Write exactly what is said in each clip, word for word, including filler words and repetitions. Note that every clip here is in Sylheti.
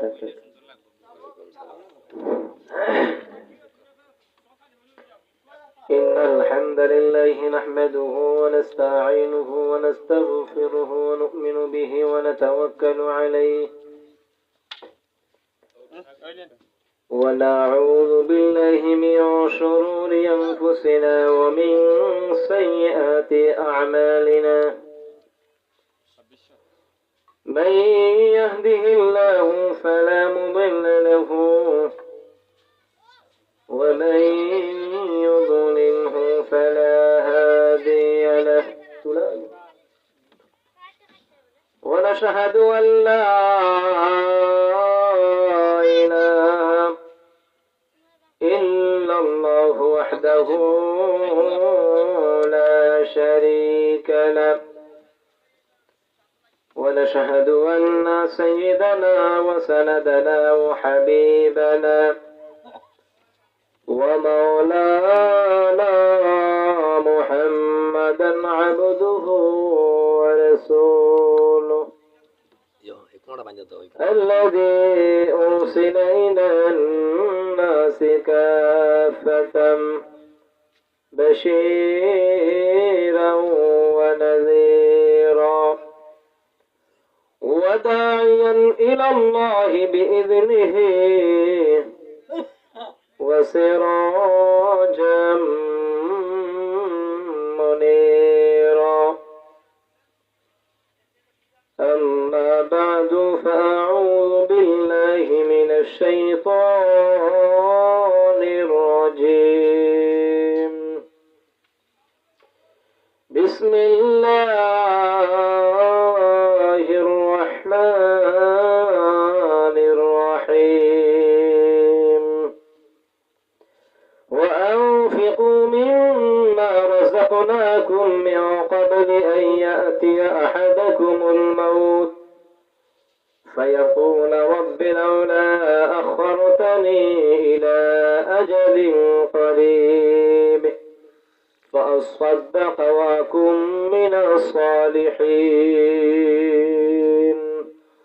إن الحمد لله نحمده ونستعينه ونستغفره ونؤمن به ونتوكل عليه، ونعوذ بالله من شرور أنفسنا ومن سيئات أعمالنا. من يهده الله فلا مضل له، ومن يضلله فلا هادي له. ونشهد أن لا إله إلا الله وحده لا شريك له، ونشهد أن سيدنا وسندنا وحبيبنا ومولانا محمدا عبده ورسوله الذي أرسل إلى الناس كافة بشيرا ونذيرا وداعيا إلى الله بإذنه وسراجا منيرا. أما بعد، فأعوذ بالله من الشيطان الرجيم. بسم الله الرحمن الرحيم. وأنفقوا مما رزقناكم من قبل أن يأتي أحدكم الموت فيقول رب لولا أخرتني إلى أجل قريب فأصدق وأكن من الصالحين.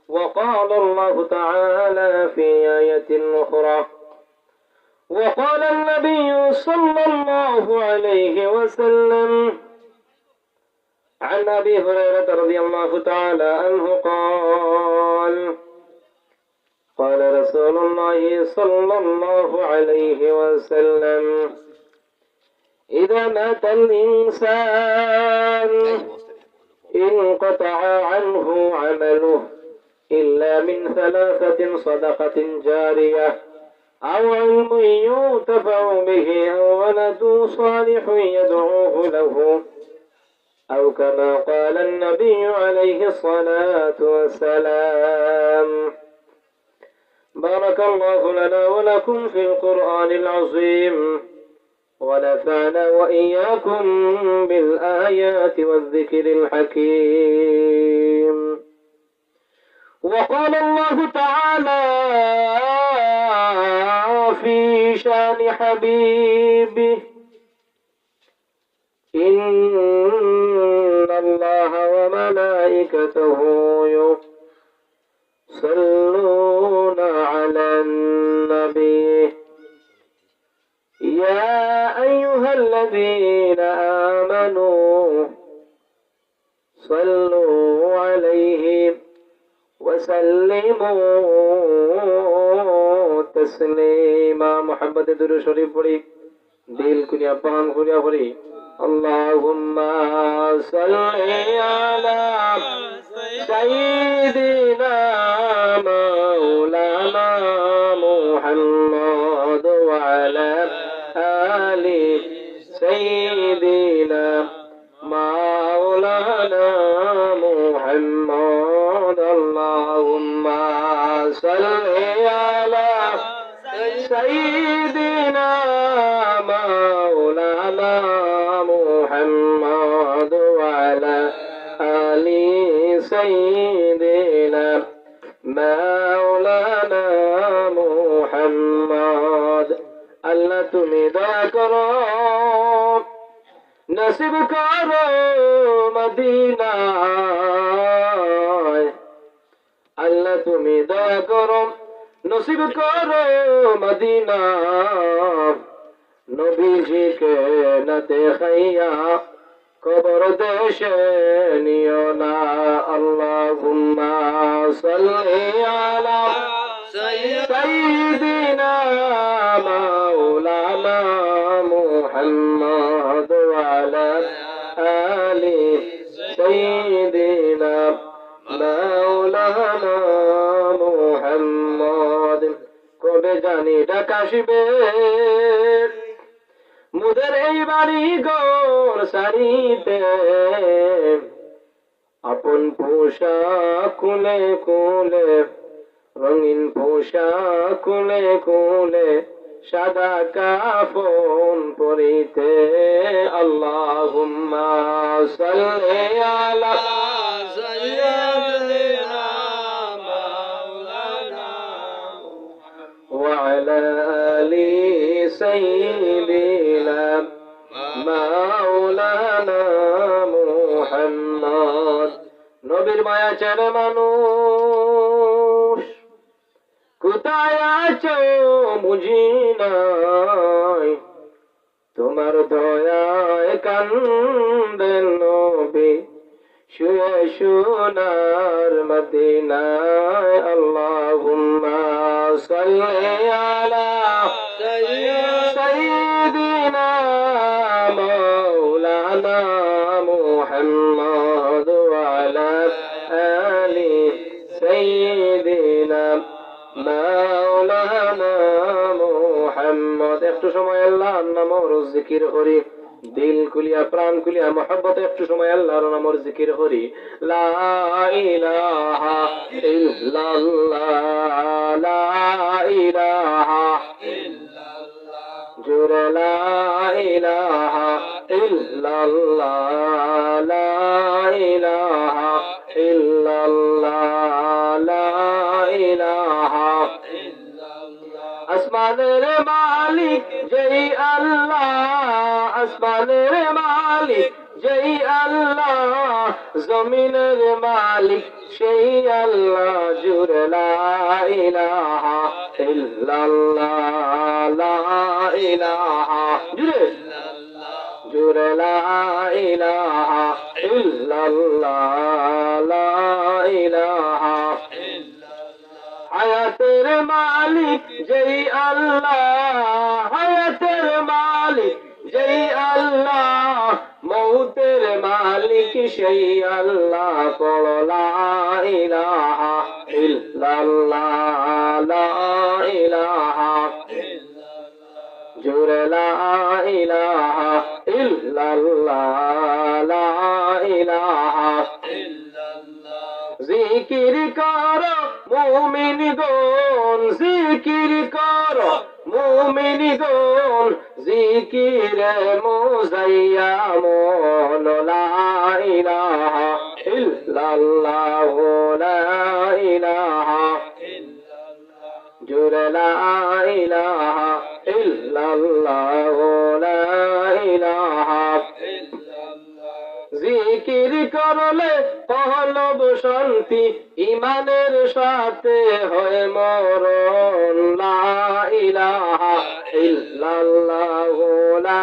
وقال الله تعالى في آية أخرى، وقال النبي صلى الله عليه وسلم، عن أبي هريرة رضي الله تعالى عنه قال، قال رسول الله صلى الله عليه وسلم، إذا مات الإنسان انقطع عنه عمله إلا من ثلاثة: صدقة جارية أو علم ينتفع به أو ولد صالح يدعو له، أو كما قال النبي عليه الصلاة والسلام. بارك الله لنا ولكم في القرآن العظيم، ونفعنا وإياكم بالآيات والذكر الحكيم. وقال الله تعالى في شان حبيبه، إن الله وملائكته يصلون على النبي، يا أيها الذين آمنوا صلوا عليه وسلموا تسليما. মুহাম্মদে দুরূদ শরীফ পড়ি, দিল খুলিয়া, প্রাণ খুলিয়া পড়ি। اللهم صل على سيدنا مولانا محمد وعلى آل سيدنا مولانا محمد. اللهم صل على سيدنا مولانا محمد وعلى آل سيدنا مولانا محمد. আল্লাহ তুমি দয়া করো, নসিব করো মদিনায়। আল্লাহ তুমি দয়া করো, নসিব করো মদিনা, নবীজিকে না দেখাইয়া কবর দেশে নিও না। আল্লাহুম্মা সাল্লি আলা সাইয়্যিদিনা মাওলানা মুহাম্মদ ওয়া আলা আলি সাইয়্যিদিনা মাওলানা মুহাম্মদ। কবে জানি ডাক আসিবে মোদের এই বাড়ি ঘর ছাড়িতে, আপন পোশাক খুলে খুলে, রঙিন পোশাক খুলে খুলে, সাদা কাফন পরিতে। আল্লাহুম্মা সাল্লি আলা সাইয়্যিদিনা মাওলানা ওয়া আলা আলি সাইয়্যিদিনা মাওলানা মুহাম্মদ। নবীর মায়া চেনে মানুষ, কোথায় আছো বুঝি নাই। তোমার দয়ায় কান্দেন নবী, শুয়ে সোনার মদিনায়। আল্লাহুম্মা সাল্লি আলা সাইয়্যিদিনা মাওলানা মুহাম্মদ ওয়া আলা আলি সাইয়্যিদিনা মাওলানা মুহাম্মদ। একটু সময় আল্লাহর নামর জিকির করি, দিল খুলিয়া, প্রাণ খুলিয়া, মহব্বতে একটু সময় আল্লাহর নামর জিকির করি। লা ইলাহা ইল্লাল্লাহ, লা ইলাহা ইল্লাল্লাহ। জোরে লা ইলাহা ইল্লাল্লাহ, লা ইলাহা ইল্লাল্লাহ, লা ইলাহা ইল্লাল্লাহ। আসমানের মালিক যেই আল্লাহ, আসমানের মালিক যেই আল্লাহ, জমিনের মালিক সেই আল্লাহ। জুরে লা ইলাহা ইল্লাল্লাহ, লা ইলাহা, জুরে, জুরে লা ইলাহা ইল্লাল্লাহ, লা ইলাহা। হায়াতের মালিক যেই আল্লাহ, হায়াতের মালিক যেই আল্লাহ, মৌতের মালিক সেই আল্লাহ। পড়ো লা ইলাহা ইল্লাল্লাহ, লা ইলাহা ইল্লাল্লাহ। জোরে লা ইলাহা ইল্লাল্লাহ, লা ইলাহা ইল্লাল্লাহ। জিকির করো মুমিনগণ, জিকির করো মুমিনগণ, জিকিরে মুজাইয়া মন। লা ইলাহা ইল্লাল্লাহ, লা ইলাহা ইল্লাল্লাহ। জোরে লা ইলাহা ইল্লাল্লাহ, লা ইলাহা ইল্লাল্লাহ। জিকির করলে কলব শান্তি, ইমানের সাথে হয় মরণ। লা ইলাহা ইল্লাল্লাহ, লা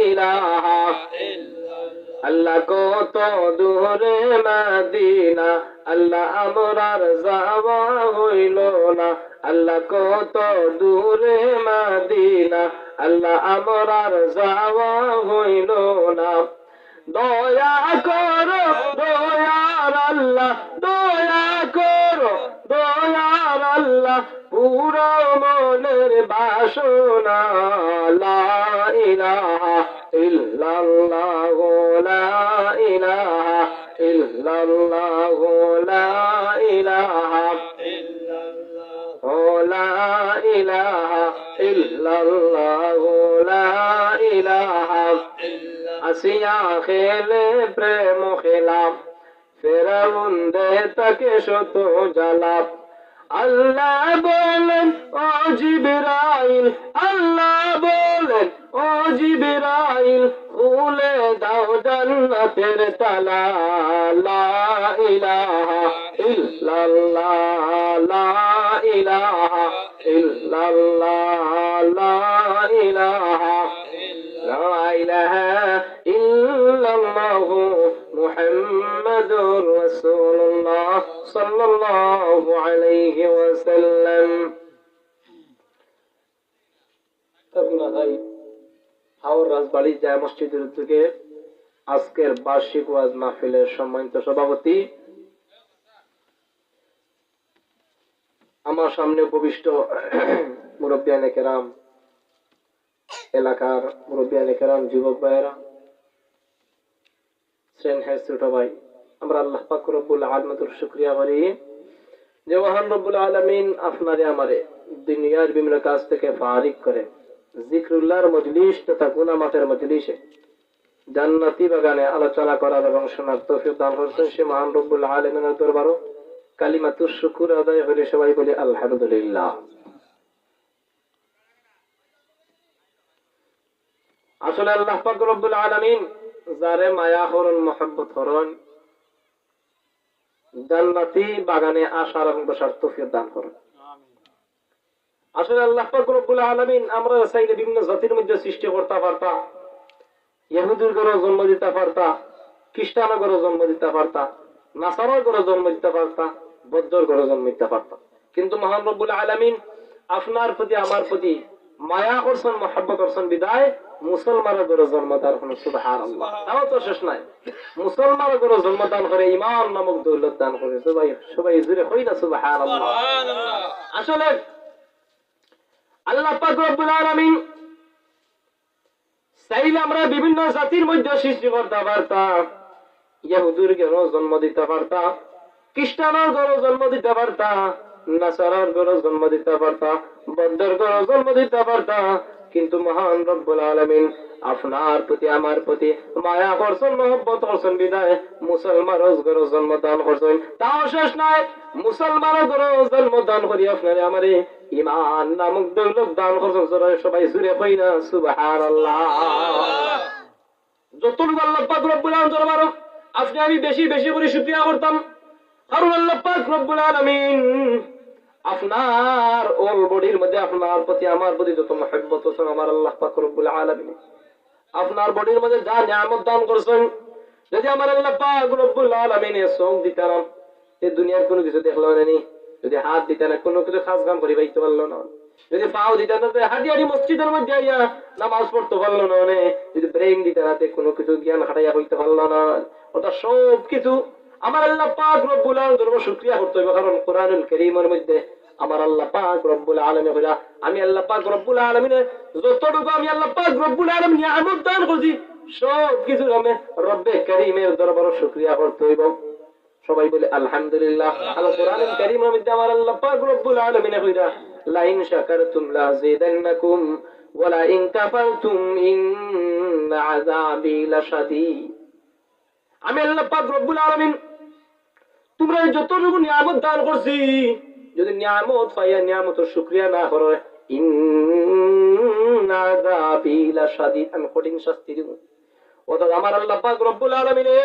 ইলাহা ইল্লাল্লাহ। আল্লাহ কত দূরে মদিনা, আল্লাহ আমরার যাওয়া হইল না। আল্লাহ কত দূরে মদিনা, আল্লাহ আমরার যাওয়া হইল না। দয়া করো দয়ার আল্লাহ, দয়া করো দয়ার আল্লাহ, পুরো মনের বাসনা। লা ইলাহা ইল্লাল্লাহ, লা ইলাহা ইল্লাল্লাহ, লা ইলাহা ইল্লাল্লাহ, লা ইলাহা ইল্লাল্লাহ, লা ইলাহা। আসিয়া খেলে প্রেম খেলা, ফেরাউন দেয় তাকে শত জ্বালা। আল্লাহ বলেন, ও জিবরাইল, আল্লাহ বলেন, ও জিবরাইল, খুলে দাও জান্নাতের তালা। লা ইলাহা إلا الله، لا إله إلا الله، لا إله، لا إله إلا الله، محمد رسول الله، صلى الله عليه وسلم. তখন ভাই হাওর রাজবাড়ি জামে মসজিদের উদ্যোগে আজকের বার্ষিক ওয়াজ মাহফিলের সম্মানিত সভাপতি, আমার সামনে উপবিষ্ট মুরব্বিয়ানে কেরাম, এলাকার মুরব্বিয়ানে কেরাম, যুবক ভাইয়েরা, শ্রেণীর ছোট ভাই, আমরা আল্লাহ পাক রব্বুল আলামিনের শুকরিয়া করি যে মহান রব্বুল আলামিন আপনারে আমারে দুনিয়ার বিভিন্ন কাজ থেকে ফারিগ করে জিকরুল্লাহর মজলিস তথা গুনাহ মাফের মজলিসে জান্নাতি বাগানে আলোচনা করার এবং শোনার তৌফিক দান করছেন। সে মহান রব্বুল আলামিনের দরবারও কালিমাতুশ শুকুর আদায় করে সবাই বলি আলহামদুলিল্লাহ। আসলে আল্লাহ পাক রব্বুল আলামিন যারে মায়া করইন, মহব্বত করইন, জান্নাতি বাগানে আসার এবং বসার তৌফিক দান করইন। আসলে আল্লাহ পাক রব্বুল আলামিন আমরা চাইলে বিভিন্ন জাতির মধ্যে সৃষ্টি করতা পারতা, ইহুদির ঘরো জন্ম দিতা পারতা, খ্রিস্টানর ঘরো জন্ম দিতা পারতা, নাসারার ঘরো জন্ম দিতা পারতা, বৌদ্ধর ঘরো জন্ম দিতা পারতা। কিন্তু মহান রব্বুল আলামিন আপনার প্রতি, আমার প্রতি মায়া করছেন, মহব্বত করছেন বিধায় মুসলমানর ঘরো জন্ম দান করইন। সুবহানাল্লাহ। তাও তো শেষ নাই, মুসলমানর ঘরো জন্ম দান করে, ইমান নামক দৌলত দান করে। সবাই, সবাই জুরে কই না সুবহানাল্লাহ। আসলে আল্লাহ পাক রব্বুল আলামিন চাইলে আমরা বিভিন্ন জাতির মধ্যে সৃষ্টি করতা পারতা, ইহুদির ঘরো জন্ম দিতা পারতা, খ্রিস্টানর ঘরো জন্ম দিতা পারতা, নাসারার ঘরো জন্ম দিতা পারতা, বৌদ্ধর ঘরো জন্ম দিতা পারতা, কিন্তু মহান রব্বুল আলামিন আপনার প্রতি, আমার প্রতি মায়া করছেন, মহব্বত করছেন বিধায় মুসলমানর ঘরো জন্ম দান করছেন। তাও শেষ নাই, মুসলমানর ঘরো জন্ম দান করি আপনারে আমারে ইমান নামক দৌলত দান করছেন। জোরে সবাই জুরে কই না সুবহানাল্লাহ। যতটুকু আল্লাহ পাক রব্বুল আলামিন দরবারো আপনে আমি বেশি বেশি করি শুকরিয়া করতাম, কারণ আল্লাহ পাক রব্বুল আলামিন আপনার all bodyর মধ্যে আপনার প্রতি আমার প্রতি যত মহব্বত আছে, আমার আল্লাহ পাক রব্বুল আলামিন আপনার bodyর মধ্যে যা নিয়ামত দান করছেন, যদি আমার আল্লাহ পাক রব্বুল আলামিনে চোখ দিতা না, তে দুনিয়ার কুনু কিছু দেখলো না নি। যদি হাত দিতা না, কুনু কিছু কাজ কাম করি পাইতো পারলো না। যদি পাও দিতা না, তে হাঁটি হাঁটি মসজিদর মধ্যে আইয়া নামাজ পড়তো পারলো না নে। যদি brain দিতা না, তে কুনু কিছু জ্ঞান খাটাইয়া কইতো পারলো না। অর্থাৎ সব কিছু আমার আল্লাহ পাক রব্বুল আলামিনর দরবারো শুকরিয়া করতে হইব, কারণ কোরআনুল কারীমর মধ্যে আমার আল্লাহ পাক রব্বুল আলামিনে কইরা, আমি আল্লাহ পাক রব্বুল আলামিনে যতটুকু আমি আল্লাহ পাক রব্বুল আলামিন নিয়ামত দান করছি, সব কিছুর আমি রব্বে কারীমর দরবারো শুকরিয়া করতে হইব। সবাই বলে আলহামদুলিল্লাহ। আর কোরআনুল কারীমর মধ্যে আমার আল্লাহ পাক রব্বুল আলামিনে কইরা, "লাইন শাকারতুম লাযিদান্নাকুম ওয়া লাইন কাফারতুম ইন্না আযাবি লাশাদীদ।" আমি আল্লাহ পাক রব্বুল আলামিন তোমরা যতটুকু নিয়ামত দান করছি, যদি নিয়ামত পাইয়া নিয়ামতর শুকরিয়া না করো, ইন্না আযাবি লাশাদীদ, আমি কঠিন শাস্তি দিব। অর্থাৎ আমার আল্লাহ পাক রব্বুল আলামিনে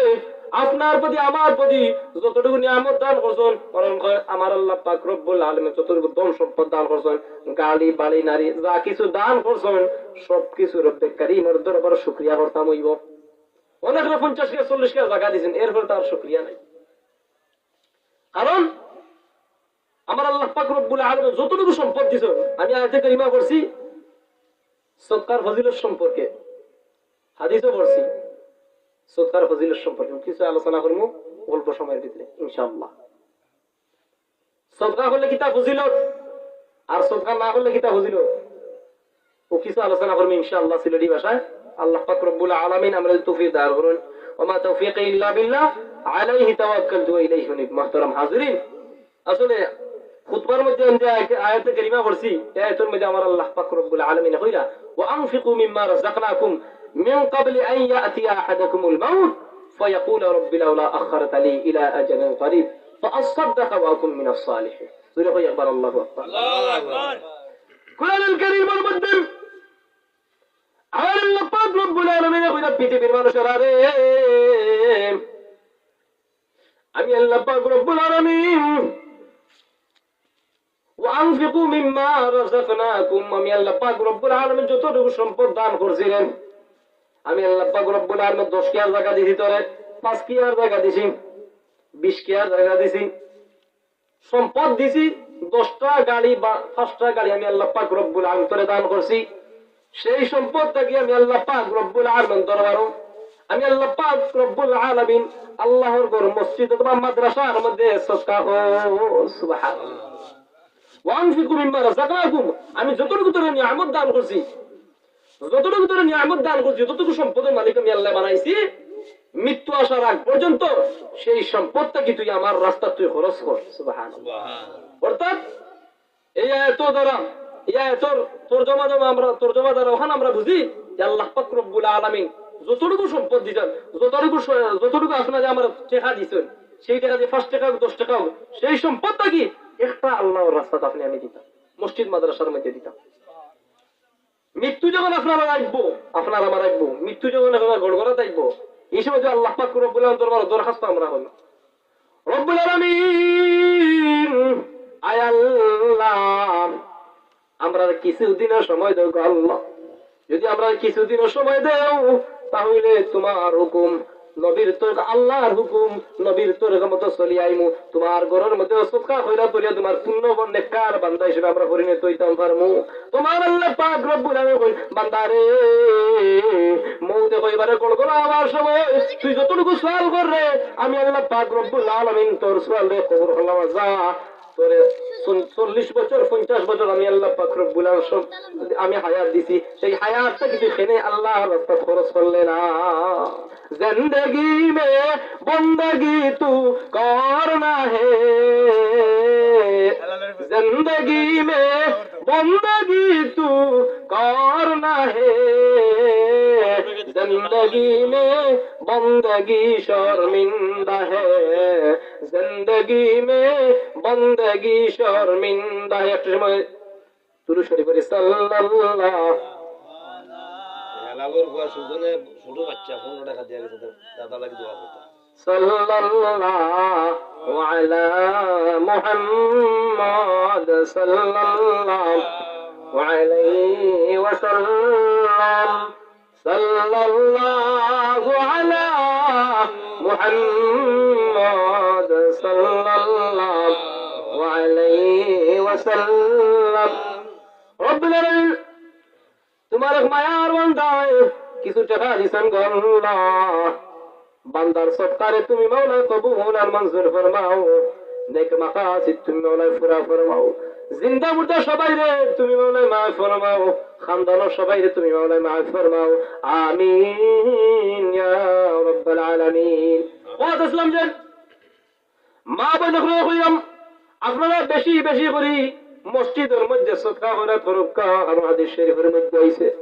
আপনার প্রতি আমার প্রতি যতটুকু নিয়ামত দান করছেন, মনে করেন আমার আল্লাহ পাক রব্বুল আলামিন যতটুকু ধন সম্পদ দান করছেন, গাড়ি, বাড়ি, নারী, যা কিছু দান করছেন, সব কিছু রব্বে কারীমর দরবারো শুকরিয়া করতাম হইব। অনেকরে পঞ্চাশ বিঘা, চল্লিশ বিঘা জাগা দিছেন, এরপরে তার শুকরিয়া নাই। কারণ আমার আল্লাহ পাক রব্বুল আলামিন যতটুকু সম্পদ দিছেন, আমি আয়াতে কারিমা পড়ছি সদকার ফজিলত সম্পর্কে, হাদিসও পড়ছি সদকার ফজিলত সম্পর্কে, কিছু আলোচনা করবো অল্প সময়ের ভিতরে ইনশাআল্লাহ। সদকা করলে কিতা ফজিলত, আর সদকা না করলে কিতা ফজিলত, ও কিছু আলোচনা করবো ইনশাআল্লাহ সিলেটি ভাষায়। আল্লাহ পাক রব্বুল আলামিন আমরারে তৌফিক দান করুন। ওয়া মা তাওফীকি ইল্লা বিল্লাহ, আলাইহি তাওয়াক্কালতু ওয়া ইলাইহি উনীব। মুহতারাম হাজিরিন, আসলে খুতবার মধ্যে আমি যে আয়াত, আয়াতে কারিমা পড়ছি, এই আয়াতের মধ্যে আমার আল্লাহ পাক রব্বুল আলামিন কইরা, "ওয়া আনফিকু মিম্মা রাযাকনাকুম মিন ক্বাবলি আন ইয়াতিয়া আহাদাকুমুল মাউত ফায়াকুলা রাব্বি লাউলা আখখারতানি ইলা আজালিন করিব ফাআসসাদ্দাকা ওয়া আকুম মিনাস সালিহিন।" জোরে কই একবার আল্লাহু আকবার। আল্লাহু আকবার। কোরআনুল কারীমর মধ্যে আমার আল্লাহ পাক রব্বুল আলামিন কইরা, পৃথিবীর মানুষেরা রে, আমি আল্লাহ পাক রব্বুল আলামিন, "ওয়া আনফিকু মিম্মা রাযাকনাকুম", আমি আল্লাহ পাক রব্বুল আলামিন যতটুকু সম্পদ দান করছিলাম, আমি আল্লাহ পাক রব্বুল আলামিন দশ কিয়ার জাগা দিছি তোরে, পাঁচ কিয়ার জাগা দিছি, বিশ কিয়ার জাগা দিছি, সম্পদ দিছি, দশটা গাড়ি বা পাঁচটা গাড়ি আমি আল্লাহ পাক রব্বুল আলামিন তোরে দান করছি। সেই সম্পদ থাকি আমি আল্লাহ পাক রব্বুল আলামিন দরবারো আমি আল্লাহ পাক রব্বুল আলামিন আল্লাহর ঘর মসজিদ অথবা মাদ্রাসার মধ্যে সদকা কর। সুবহানাল্লাহ। "ওয়া আনফিকু মিম্মা রাযাকনাকুম", আমি যতটুকু তোরে নিয়ামত দান করছি, যতটুকু তোরে নিয়ামত দান করছি, যতটুকু সম্পদের মালিক আমি আল্লাহ বানাইছি, মৃত্যু আসার আগ পর্যন্ত সেই সম্পদ থাকি তুই আমার রাস্তাত তুই খরচ কর। সুবহানাল্লাহ। অর্থাৎ এই আয়াত দ্বারা, এই আয়াতর তর্জমা দ্বারা আমরা, তর্জমা দ্বারা অখান আমরা বুঝি যে আল্লাহ পাক রব্বুল আলামিন যতটুকু সম্পদ দিছইন, যতটুকু স-, যতটুকু আপনারে আমারে টেকা দিছইন, সেই টেকা দিয়া পাঁচ টেকা হোক, দশ টেকা হোক, সেই সম্পদ থাকি একটা আল্লাহর রাস্তাত আপনে আমি দিতাম, মসজিদ মাদ্রাসার মধ্যে দিতাম। মৃত্যু যখন আপনার আইবো, আপনার আমার আইবো, মৃত্যু যখন আপনার গড়গড়াত আইবো, এই সময় তো আল্লাহ পাক রব্বুল আলামিন দরবারো দরখাস্ত আমরা করব, "রব্বুল আলামিন, আয় আল্লাহ, আমরারে কিছু দিনর সময় দেও গো আল্লাহ। যদি আমরারে কিছু দিনর সময় দেও, তাহলে তোমার হুকুম, নবীর তরিকা, আল্লাহর হুকুম, নবীর তরিকা মতো চলি আইমু। তোমার ঘরর মধ্যে সদকা খয়রাত করিয়া তোমার পুণ্যবান নেককার বান্দা হিসেবে আমরা পরিণত হইতাম পারমু।" তোমার আল্লাহ পাক রব্বুল আলামিন কইন, "বান্দারে, মউতে কইবারে গড়গড়া আওয়ার সময় তুই যতটুকু সওয়াল কররে, আমি আল্লাহ পাক রব্বুল আলামিন তোর সওয়ালরে কবুল করলাম। যা, তোরে চল-, চল্লিশ বছর, পঞ্চাশ বছর আমি আল্লাহ পাক রব্বুল আলামিন সব, আমি হায়াত দিছি, সেই হায়াতটা কিন্তু এখানে আল্লাহর রাস্তাত খরচ করলে না।" "জিন্দেগি মে বন্দেগি তু করনা হে, জিন্দেগি মে বন্দেগি তু করনা হে, জিন্দেগি মে বন্দেগি শর্মিন্দা হে, জিন্দেগি মে বন্দেগি শর্মিন্দা হে।" একটু সময় দুরূদ শরীফ পড়ি, সাল্লাল্লাহু। হেলালর ফুয়া সুজনে ছোট বাচ্চা পনেরো টাকা দিয়া গেছে, দাদা লাগি দোয়া করতে। সাল্লাল্লাহু আলা মুহাম্মদ সাল্লাল্লাহু আলাইহি ওয়াসাল্লাম। সাল্লাল্লাহু আলা মুহাম্মদ সাল্লাল্লাহু আলাইহি ওয়াসাল্লাম। রব্বুল আলামিন, তোমার এক মায়ার বান্দায় কিছু টেকা দিছইন গো আল্লাহ। বান্দার সদকারে তুমি মাওলা কবুল আর মঞ্জুর ফরমাও। নেক মাকাসিদ তুমি মাওলা পুরা ফরমাও। জিন্দা মুর্দা সবাইরে তুমি মাওলা মাফ ফরমাও। খানদানর সবাইরে তুমি মাওলা মাফ ফরমাও। আমিন ইয়া রাব্বাল আলামিন। ওয়াজ ইসলাম যে মা বোন অকলরে কইলাম, আপনারা বেশি বেশি করি মসজিদর মধ্যে সদকা খয়রাত করউক্কা, কারণ হাদিস শরীফর মধ্যে আইছে,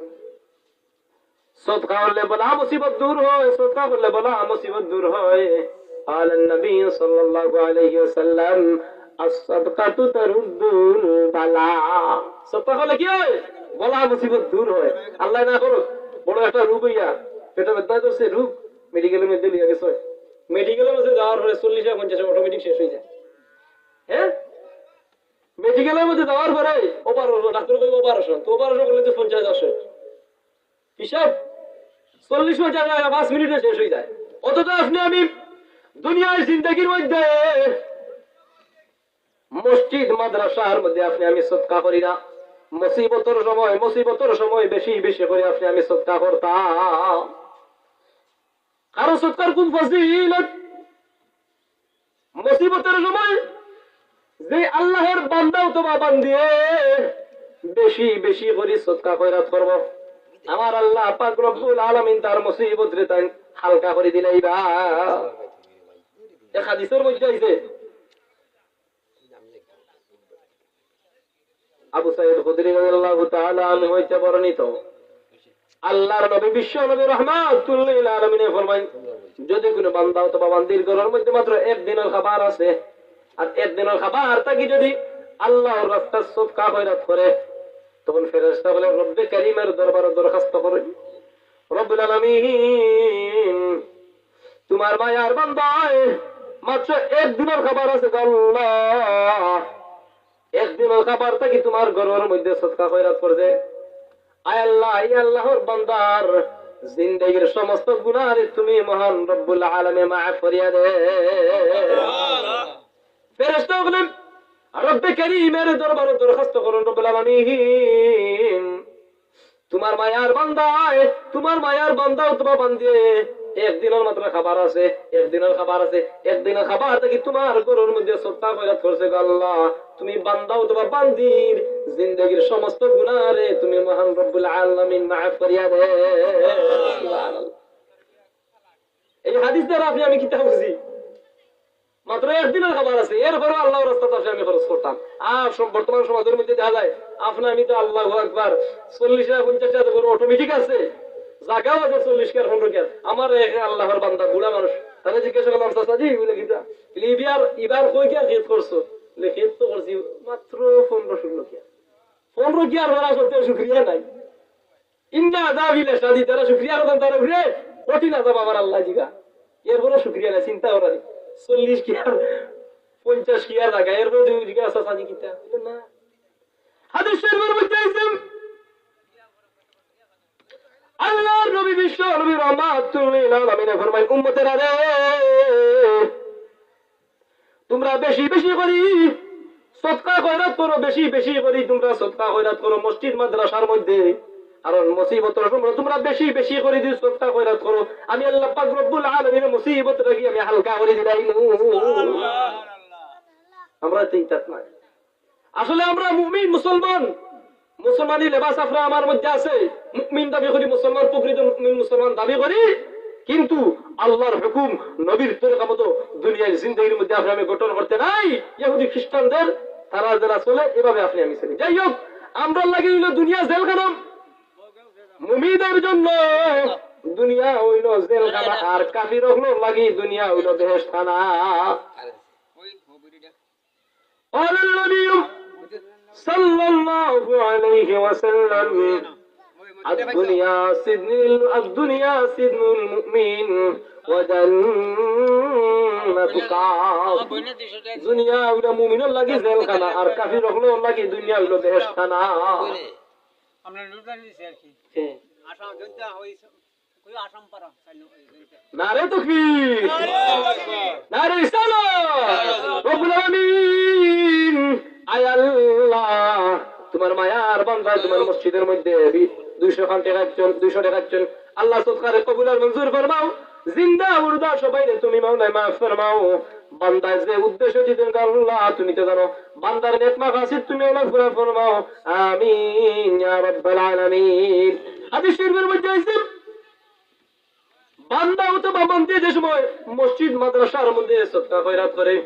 সদকা করলে বালা মুসিবত দূর হয়, সদকা করলে বালা মুসিবত দূর হয়। قال النبي صلى الله عليه وسلم: الصدقة ترد البلاء। সদকা করলে কি হয়? বালা মুসিবত দূর হয়। আল্লাহ না করুক, বড় একটা রোগ অইয়া, পেটো ব্যথা ধরছে, রোগ, মেডিকেলর মধ্যে লইয়া গেছে। মেডিকেলর মধ্যে যাওয়ার পরে চল্লিশ আর পঞ্চাশ অটোমেটিক শেষ অই যায়। হ্যাঁ, মেডিকেলর মধ্যে যাওয়ার পরে অপারেশন, ডাক্তার কইবো অপারেশন, তো অপারেশন করলে তো পঞ্চাশ হাজার শেষ। হিসাব চল্লিশ পঞ্চাশ হাজার পাঁচ মিনিটে শেষ অই যায়। অথচ আপনে আমি দুনিয়ার জিন্দেগির মধ্যে মসজিদ মাদ্রাসার মধ্যে আপনে আমি সদকা করি না। মুসিবতর সময়, মুসিবতর সময় বেশি বেশি করি আপনে আমি সদকা করতাম। কারণ সদকার খুব ফজিলত। মুসিবতর সময় যে আল্লাহর বান্দা অথবা বান্দিয়ে বেশি বেশি করি সদকা খয়রাত করবো, আমার আল্লাহ পাক রব্বুল আলামিন তার মুসিবতরে তাইন হালকা করি দিলাইবা। এক হাদিসর মধ্যে আইছে, আবু সাঈদ খুদরি রাদিয়াল্লাহু তাআলা আনহু হইতে বর্ণিত, আল্লাহর নবী, বিশ্ব নবী রাহমাতুল লিল আলামিনে ফরমাইন, যদি কোনো বান্দা অথবা বান্দির ঘরর মধ্যে মাত্র এক দিনর খাবার আছে, আর এক দিনর খাবার থাকি যদি আল্লাহর রাস্তাত সদকা খয়রাত করে, তখন ফেরেশতা অকলে রব্বে করিমর দরবারো দরখাস্ত করে, রব্বুল আলামিন, তোমার মায়ার বান্দায় মাত্র এক দিনর খাবার আছে গো আল্লাহ, এক দিনর খাবার থাকি তুমার ঘরর মধ্যে সদকা খয়রাত করছে। আয় আল্লাহ, ই আল্লাহর বান্দার জিন্দেগির সমস্ত গুনাহরে তুমি মহান রব্বুল আলামিন মাফ করিয়া দে। ফেরেশতা অকলে রব্বে করিমের দরবারো দরখাস্ত করইন, রব্বুল আলামিন, তুমার মায়ার বান্দায়, তুমার মায়ার বান্দা অথবা বান্দিয়ে এক দিনর মাত্র খাবার আছে, এক দিনর খাবার আছে, এক দিনর খাবার থাকি তুমার ঘরর মধ্যে সদকা খয়রাত করছে গো আল্লাহ, তুমি বান্দা অথবা বান্দির জিন্দেগির সমস্ত গুনাহরে তুমি মহান রব্বুল আলামিন মাফ করিয়া দে। এই হাদিস দ্বারা আপনি আমি কিতা বুঝি? মাত্র এক দিনর খাবার আছে, এরপরও আল্লাহর রাস্তাত আপনি আমি খরচ করতাম। আর সব বর্তমান সমাজর মধ্যে দেখা যায়, আপনি আমি তো আল্লাহু আকবার, চল্লিশ হাজার, পঞ্চাশ হাজার করে অটোমেটিক আছে, জাগাও আছে চল্লিশ কিয়ার, পনেরো কিয়ার। আমার এক আল্লাহর বান্দা, বুড়া মানুষ, তারে জিজ্ঞাসা করলাম, "চাচাজি, ইগুলা কিতা?" বলে, "ইবার, ইবার কয় কিয়ার খেত করছো?" বলে, "খেত তো করছি মাত্র পনেরো ষোলো কিয়ার।" পনেরো কিয়ার করা সত্ত্বেও শুকরিয়া নাই। ইন্না আযাবি লাশাদীদ, যারা শুকরিয়া করইন তারার উপরে কঠিন আযাব আমার আল্লাহ দিবা। এরপরও শুকরিয়া নাই, চিন্তা করা নাই। চল্লিশ কিয়ার, পঞ্চাশ কিয়ার জাগা, এরপরে তুমি জিজ্ঞাসা, "চাচাজি কিতা?" বলে, "না।" হাদিস শরীফের মধ্যে আইছে, আল্লাহর নবী, বিশ্ব নবী রহমাতুল লিল আলামিনে ফরমাইন, "উম্মতেরা রে, তুমরা বেশি বেশি করি সদকা খয়রাত করো, বেশি বেশি করি তুমরা সদকা খয়রাত করো মসজিদ মাদ্রাসার মধ্যে। কারণ মুসিবতর সময় তুমরা বেশি বেশি করি যদি সদকা খয়রাত করো, আমি আল্লাহ পাক রব্বুল আলামিনের মুসিবত থাকি আমি হালকা করি দিলাইমু।" আমরা তো ইতাত নাই। আসলে আমরা মুমিন মুসলমান, মুসলমানি লেবাস আফরা আমার মধ্যে আছে, মুমিন দাবি করি, মুসলমান, প্রকৃত মুমিন মুসলমান দাবি করি, কিন্তু আল্লাহর হুকুম, নবীর তরিকা মতো দুনিয়ার জিন্দেগির মধ্যে আপনি আমি গঠন করতে নাই। ইহুদি খ্রিস্টানদের তারা যারা চলে, এভাবে আপনি আমি চলি। যাই হোক, আমরার লাগি অইলো দুনিয়া জেলখানা, মুমিনদের জন্য দুনিয়া অইলো জেলখানা, আর কাফির অকলর লাগি দুনিয়া অইলো বেহেশতখানা। قال النبي صلى الله عليه وسلم، الدنيا سجن، الدنيا سجن المؤمن وجنة كافر। দুনিয়া অইলো মুমিনর লাগি জেলখানা, আর কাফির অকলর লাগি দুনিয়া অইলো বেহেশতখানা। আমরা লুটানি দিছি আর কি। হ্যাঁ। আশা জনতা হই নারে তকবীর, নারে রিসালাত। রব্বুল আলামিন, আয় আল্লাহ, তুমার মায়ার বান্দা তুমার মসজিদর মধ্যে বি-, দুইশো খান টেকা একজন, দুইশো টেকা একজন। আল্লাহ সদকারে কবুল আর মঞ্জুর ফরমাও। জিন্দা মুর্দা সবাইরে তুমি মাওলায় মাফ ফরমাও। বান্দায় যে উদ্দেশ্য দিছইন আল্লাহ, তুমি তো জানো। বান্দার নেক মাকাসিদ তুমি মাওলায় পুরা ফরমাও। আমিন ইয়া রাব্বাল আলামিন। হাদিস শরীফের মধ্যে আইছে, বান্দা অথবা বান্দি যে সময় মসজিদ মাদ্রাসার মধ্যে সদকা খয়রাত করে,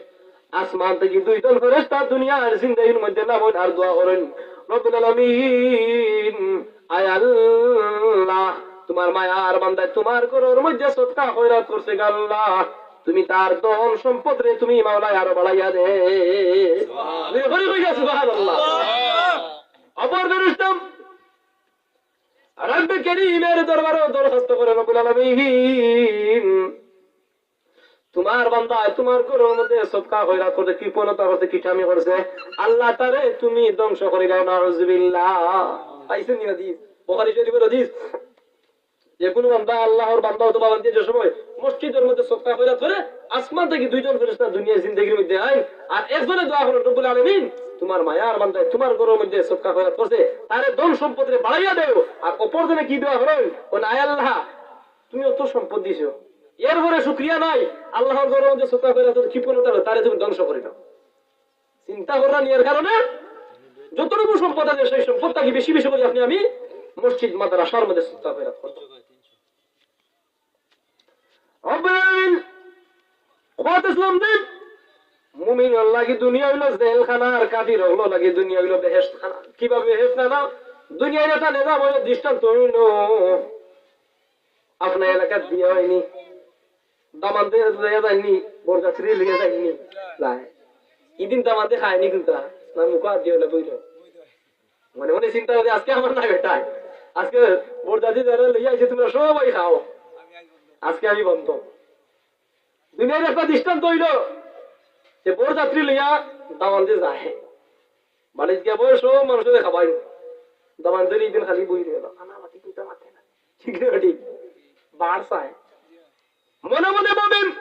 আসমান থাকি দুইজন ফেরেশতা দুনিয়ার জিন্দেগির মধ্যে নামইন আর দোয়া করইন, "রব্বুল আলামিন, আয় আল্লাহ, তুমার মায়ার বান্দায় তুমার ঘরর মধ্যে সদকা খয়রাত করছে গো আল্লাহ, তুমি তার ধন সম্পদরে তুমি মাওলায় আরো বাড়াইয়া দে।" সুবহানাল্লাহ। জোরে করি কইয়া সুবহানাল্লাহ। অপর ফেরেশতা রব্বে করিমের দরবারো দরখাস্ত করে, "রব্বুল আলামিন, তুমার বান্দায় তুমার ঘরর মধ্যে সদকা খয়রাত করছে, কৃপণতা করছে, কিটামি করছে, আল্লাহ তারে তুমি ধ্বংস করি দাও, নাউজুবিল্লাহ।" পাইছইন নি হাদিস? বুখারী শরীফের হাদিস। যে কুনু বান্দা, আল্লাহর বান্দা অথবা বান্দি যে সময় মসজিদর মধ্যে সদকা খয়রাত করে, আসমান থাকি দুইজন ফেরেশতা দুনিয়ার জিন্দেগির মধ্যে আইন, আর একজনে দোয়া করইন, "রব্বুল আলামিন, তুমার মায়ার বান্দায় তুমার ঘরর মধ্যে সদকা খয়রাত করছে, তারে ধন সম্পদরে বাড়াইয়া দেও।" আর অপরজনে কি দোয়া করইন? কইন, "আয় আল্লাহ, তুমি অত সম্পদ দিছো, এরপরে শুকরিয়া নাই, আল্লাহর ঘরর মধ্যে সদকা খয়রাত করছে, কৃপণতা, তারে তুমি ধ্বংস করি দাও।" চিন্তা কররা নি, এর কারণে যতটুকু সম্পদ আছে, সেই সম্পদ থাকি বেশি বেশি করি আপনি আমি মসজিদ মাদ্রাসার মধ্যে সদকা খয়রাত করতাম। রব্বুল আলামিন, কথা ইসলাম দিন, মুমিনর লাগি দুনিয়া অইলো জেলখানা, আর কাফির অকলর লাগি দুনিয়া অইলো বেহেশতখানা। কিভাবে বেহেশতখানা? দুনিয়ার একটা নিজাম অইলো, দৃষ্টান্ত অইলো, আপনার এলাকাত বিয়া অয়নি, দামান্দে লইয়া যাইননি, বরযাত্রী লইয়া যাইননি, যায়। ইদিন দামান্দে খায়নি কুনতা, না মুখো আত দিয়া অইলা বইলো। মনে মনে চিন্তা করে, "আজকে আমার না বেটায়, আজকে বরযাত্রী যারা লইয়া আইছে তুমরা সবাই খাও, আজকে আমি বন্ধ।" দুনিয়ার একটা দৃষ্টান্ত অইলো যে বরযাত্রী লইয়া দামান্দে যায়, বাড়িত গিয়া বয় সব মানুষরে খাবাইন, দামান্দে ইদিন খালি বই রইলো, খানা বাটি কিন্তু মাতে না, ঠিক না ঠিক? বার চায়। মনে মনে ভাবেন,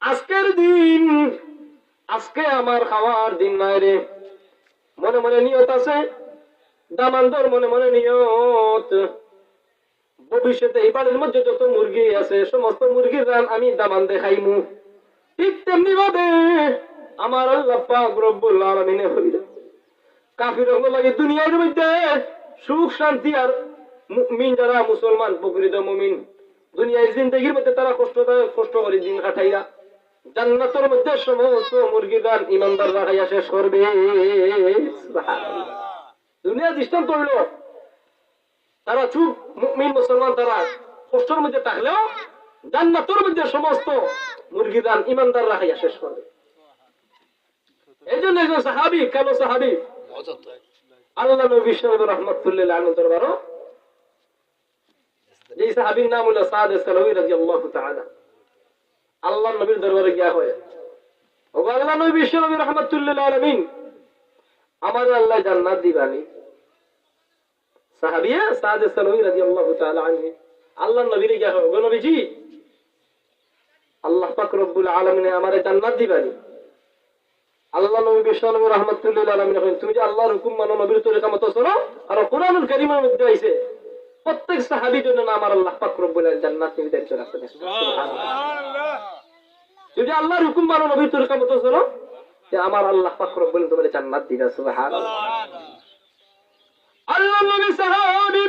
আজকের দিন, আজকে আমার খাওয়ার দিন নায় রে। মনে মনে নিয়ত আছে, দামান্দর মনে মনে নিয়ত, ভবিষ্যতে এই বাড়ির মধ্যে যত মুরগি আছে, সমস্ত মুরগির রান আমি দামান্দে খাইমু। ঠিক তেমনি ভাবে আমার আল্লাহ পাক রব্বুল আলামিনে কইরা কাফির অকলর লাগি দুনিয়ার মধ্যে সুখ শান্তি আর মুমিন যারা মুসলমান, প্রকৃত মুমিন, দুনিয়ার জিন্দেগির মধ্যে তারা কষ্ট, কষ্ট করি দিন কাটাইয়া জান্নাতর মধ্যে সমস্ত মুরগির রান ইমানদাররা খাইয়া শেষ করবে। সুবহানাল্লাহ। দুনিয়ার দৃষ্টান্ত অইলো, তারা চুপ, মুমিন মুসলমান, তারা কষ্টর মধ্যে থাকলেও জান্নাতর মধ্যে সমস্ত মুরগির রান ইমানদাররা খাইয়া শেষ করবে। এই জন্য একজন সাহাবী, কালো সাহাবী, আল্লাহ নবী বিশ্বনবী রহমাতুল্লিল আলামিন দরবারো, এই সাহাবীর নাম অইলো সাদ সালামী রাদিয়াল্লাহু তাআলা। আল্লাহ নবীর দরবারে গিয়া কয়, "ওগো আল্লাহ নবী বিশ্বনবী রহমাতুল্লিল আলামিন, আমারে আল্লাহ জান্নাত দিবানি?" সাহাবিয়ে সাদ সালামী রাদিয়াল্লাহু তাআলা আনহু আল্লাহর নবীরে গিয়া কয়, "ওগো নবীজি, আল্লাহ পাক রব্বুল আলামিনে আমারে জান্নাত দিবানি?" আল্লাহ নবী বিশ্বনবী রহমাতুল্লিল আলামিন কইন, "তুমি যে আল্লাহর হুকুম মানো, নবীর তরিকা মতো চলো, আর কোরআনুল কারীমের মধ্যে আইছে, প্রত্যেক সাহাবীর জন্য না আমার আল্লাহ পাক রব্বুল আলামিন জান্নাত নির্ধারিত রাখছে।" সুবহানাল্লাহ। "তুমি যে আল্লাহর হুকুম মানো, নবীর তরিকা মতো চলো, যে আমার আল্লাহ পাক রব্বুল আলামিন তোমারে জান্নাত দিবা।" সুবহানাল্লাহ। আল্লাহর নবী সাহাবী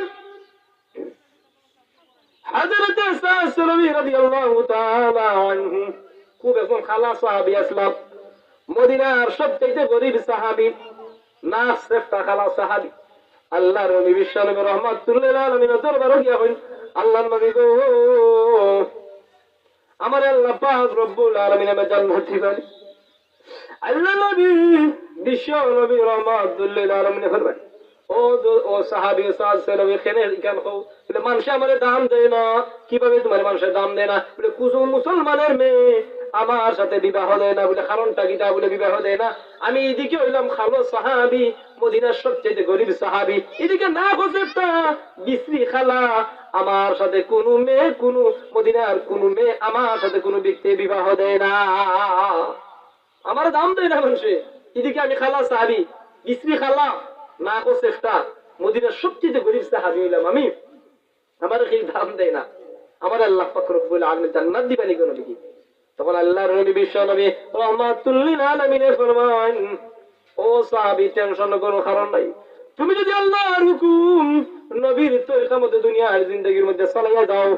হযরতে সাদ সালামী রাদিয়াল্লাহু তাআলা আনহু খুব একজন কালা সাহাবী আছলা, মদিনার সবচেয়ে গরিব সাহাবী, নাক চেফটা কালা সাহাবী। আল্লাহর নবী বিশ্বনবী রহমাতুল্লিল আলামিনর দরবারো গিয়া কইন, "আল্লাহর নবী গো, আমারে আল্লাহ পাক রব্বুল আলামিন আমারে জান্নাত দিবানি?" আল্লাহর নবী বিশ্বনবী রহমাতুল্লিল আলামিনে ফরমাইন, "ও দ-, ও সাহাবী সাদ সালামী, কেনে ইখান কও?" বলে, "মানষে আমারে দাম দেয় না।" "কিভাবে তোমারে মানষে দাম দেয় না?" বলে, "কুনু মুসলমানের মেয়ে আমার সাথে বিবাহ দেয় না।" বলে, "কারণটা কিতা?" বলে, "বিবাহ দেয় না, আমি ইদিকে অইলাম কালো সাহাবী, মদিনার সবচেয়ে গরিব সাহাবী, ইদিকে নাক চেফটা, বিশ্রী কালা, আমার সাথে কুনু মেয়ে, কুনু মদিনার কুনু মেয়ে আমার সাথে কুনু ব্যক্তি বিবাহ দেয় না।" আমারে দাম দেয় না মানষে। ইদিকে আমি কালা সাহাবী, বিশ্রী কালা, নাক চেফটা, মদিনার সবচেয়ে গরিব সাহাবী অইলাম আমি। আমারে কেউ দাম দেয় না। আমারে আল্লাহ পাক রব্বুল আলামিন জান্নাত দিবানি গো নবীজি। তখন আল্লাহর নবী বিশ্বনবী রহমাতুল্লিল আলামিনে ফরমাইন, "ও সাহাবী, টেনশন করার কারণ নাই। তুমি যদি আল্লাহর হুকুম, নবীর তরিকা মতো দুনিয়ার জিন্দেগির মধ্যে চালাইয়া যাও,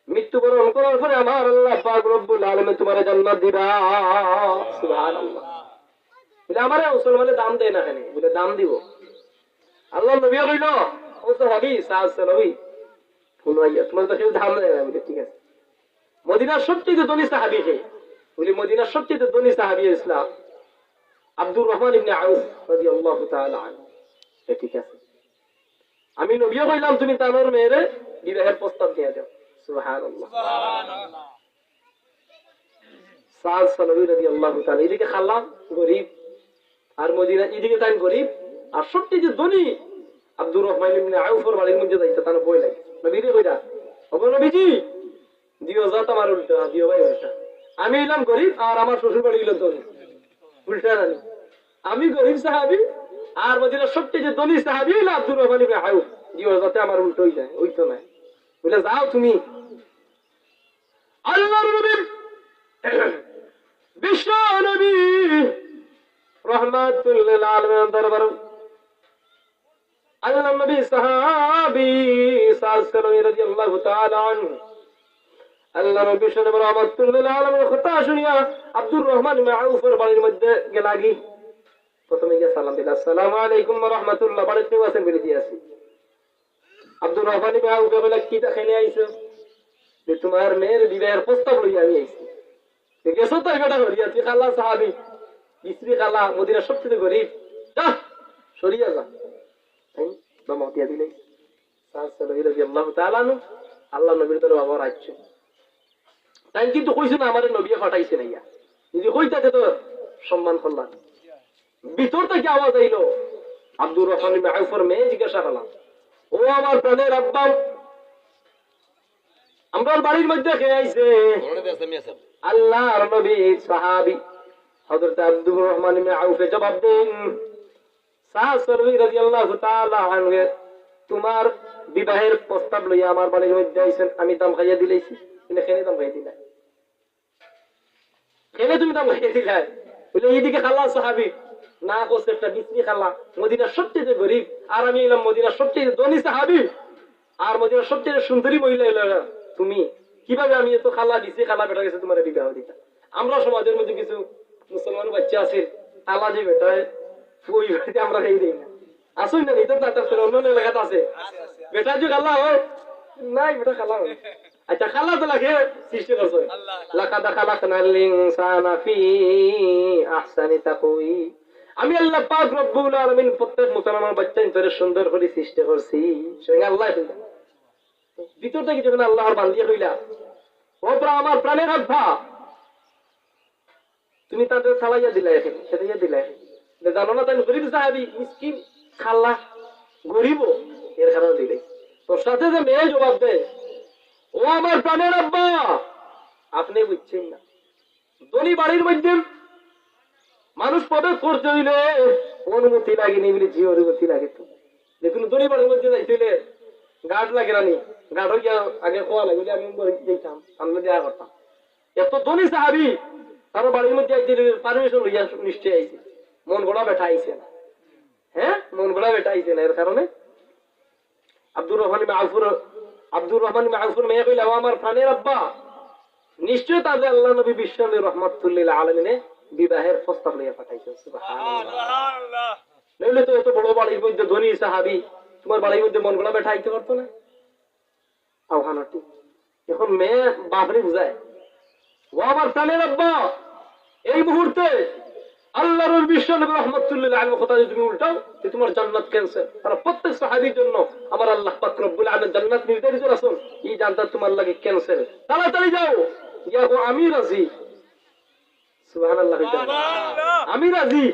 মৃত্যুবরণ করার পরে আমার আল্লাহ পাক রব্বুল আলামিন তোমারে জান্নাত দিবা।" সুবহানাল্লাহ। বলে, "আমারে মুসলমানে দাম দেয় না কেনে?" বলে, "দাম দিব।" আল্লাহর নবীয়ে কইলা, "ও সাহাবী, সাদ সালামী, হুনো আইয়া, তোমারে তো কেউ দাম দেয় না।" বলে, "ঠিক আছে।" মদিনার সবচেয়ে ধনী সাহাবী কে? বলে, মদিনার সবচেয়ে ধনী সাহাবী ইসলাম আব্দুর রহমান ইবনে আউফ রাদিয়াল্লাহু তাআলা আনহু। এ ঠিক আছে, আমি নবীয়ে কইলাম, তুমি তানর মেয়েরে বিবাহের প্রস্তাব দিয়া দেও। সুবহানাল্লাহ। সাদ সালামী রাদিয়াল্লাহু তাআলা, এদিকে কালা, গরিব, আর মদিনা, এদিকে তাইন গরিব, আর সবচেয়ে ধনী আব্দুর রহমান ইবনে আউফর বাড়ির মধ্যে যাইতে তান ভয় লাগে। নবীরে কইরা, "ওগো নবীজি, দিও জাত আমার উল্টা, দিও ভাই উল্টা। আমি অইলাম গরিব, আর আমার শ্বশুর বাড়ি অইলো ধনী। উল্টা জানি। আমি গরিব সাহাবী, আর মদিনার সবচেয়ে ধনী সাহাবী অইলো আব্দুর রহমান ইবনে আউফ। দিও যাতে আমার উল্টা অই যায়, অইতো নায়।" বলে, "যাও তুমি।" আল্লাহর নবী, বিশ্ব নবী রহমাতুল্লিল আলামিন দরবার, আল্লাহর নবী সাহাবী সাদ সালামী রাদিয়াল্লাহু তাআলা আনহু, আল্লাহর নবী সাহাবী রহমাতুল্লিল আলামিন কথা শুনিয়া আব্দুর রহমান ইবনে আউফর বাড়ির মধ্যে গেলাগি। প্রথমে গিয়া সালাম দিলা, "আসসালামু আলাইকুম ওয়া রাহমাতুল্লাহ, বাড়িত কেউ আছেন?" বলে, "জি আছি।" আব্দুর রহমান ইবনে আউফে কইলা, "কিতা কেনে আইছো?" "যে তোমার মেয়ের বিবাহের প্রস্তাব লইয়া আমি আইছি।" "তে গেছো তো বেটা করিয়া, তুই কালা সাহাবী, বিশ্রী কালা, মদিনার সবচেয়ে গরিব, যা, সরিয়া যা।" তাই বাবা দিয়া দিলে। সাদ সালামী রাদিয়াল্লাহু তাআলা আনহু আল্লাহর নবীর দরবারো আইছে। তাইন কিন্তু কইছে না, "আমারে নবিয়ে পাঠাইছে না ইয়া।" যদি কইতা তে তো সম্মান করলাম। ভিতর থাকি আওয়াজ আইলো, আব্দুর রহমান ইবনে আউফর মেয়ে জিজ্ঞাসা করলাম, "ও আমার প্রাণের আব্বা, আমরার বাড়ির মধ্যে কে আইছে?" আল্লাহর নবীর সাহাবী হযরত আব্দুর রহমান ইবনে আউফে জবাব দেন, "সাদ সালবি রাদিয়াল্লাহু তাআলা আনহু, তোমার বিবাহের প্রস্তাব লইয়া আমার বাড়ির মধ্যে আইছেন, আমি দাম খাইয়া দিলাইছি।" তুমি কেনে দাম খাইয়া দিলা? কেনে তুমি দাম খাইয়া দিলা? বলে, "এইদিকে খালা সাহাবী, না করছে একটা বিশ্রী খালা, মদিনার সবচেয়ে গরিব, আর আমি অইলাম মদিনার সবচেয়ে ধনী সাহাবী, আর মদিনার সবচেয়ে সুন্দরী মহিলা অইলা তুমি, কিভাবে আমি এত খালা, বিশ্রী খালা বেটার গেছে তোমার বিবাহ দিতা?" আমরা সমাজের মধ্যে কিছু মুসলমান বাচ্চা আছে, খালা যে বেটায়, ওই বাড়িতে আমরা খাই দেই না। আসুন না, এটা তো একটা অন্য এলাকাতে আছে। বেটা যে খালা হয়, নাই, বেটা খালা হয়। আচ্ছা, খালা তো লাগে সৃষ্টি করছে। "লাকাদ খালাকনাল ইনসানা ফি আহসানি তাকওয়িম।" আমি আল্লাহ পাক রব্বুল আলামিন প্রত্যেক মুসলমান বাচ্চা ইন্তরে সুন্দর করে সৃষ্টি করছি। স্বয়ং আল্লাহ। ভিতর থাকি যখন আল্লাহর বান্দিয়ে কইলা, "ও প্রা-, আমার প্রাণের আব্বা, তুমি তারে তাড়াইয়া দিলায় কেনে, খেদাইয়া দিলায় কেনে? যে জানো না তাইন গরিব সাহাবী, মিসকিন, খালা, গরিব, এর কারণে দিলাইছি।" তো সাথে যে মেয়ে জবাব দেয়, "ও আমার প্রাণের আব্বা, আপনে বুঝছেন না, ধনী বাড়ির মধ্যে মানুষ প্রবেশ করতে অইলে অনুমতি লাগে নি?" বলে, "জি, অনুমতি লাগে তো।" যে কুনু ধনী বাড়ির মধ্যে যাইতে অইলে গার্ড লাগে না নি? গার্ডও গিয়া আগে কওয়া লাগে, বলে, "আমি যাইতাম, আমরা দেখা করতাম।" এত ধনী সাহাবী, তারা বাড়ির মধ্যে আইতে অইলে পারমিশন লইয়া নিশ্চয় আইছে, মন গড়া বেটা আইছে না। হ্যাঁ, মন গড়া বেটা আইছে না, এর কারণে আব্দুর রহমান ইবনে আউফর, আব্দুর রহমান ইবনে আউফর মেয়ে কইলা, "ও আমার প্রাণের আব্বা, নিশ্চয় তারে আল্লাহর নবী বিশ্বনবী রহমাতুল্লিল আলামিনে বিবাহের প্রস্তাব লইয়া পাঠাইছে।" সুবহানাল্লাহ। নইলে তো এত বড় বাড়ির মধ্যে ধনী সাহাবী, তোমার বাড়ির মধ্যে মন গড়া বেটা আইতে পারতো না? আহ্বান ঠিক। এখন মেয়ে বাপরে বুঝায়, "ও আমার প্রাণের আব্বা, এই মুহূর্তে আল্লাহর নবী বিশ্বনবী রহমাতুল্লিল আলামিনের কথা যদি তুমি উল্টাও, তো তোমার জান্নাত ক্যান্সেল।" তারা প্রত্যেক সাহাবীর জন্য আমার আল্লাহ পাক রব্বুল আলামিন জান্নাত নির্ধারিত রাখছেন, এই জান্নাত তোমার লাগি ক্যান্সেল। তাড়াতাড়ি যাও, গিয়া কও, "আমি রাজি।" সুবহানাল্লাহ। "আমি রাজি।"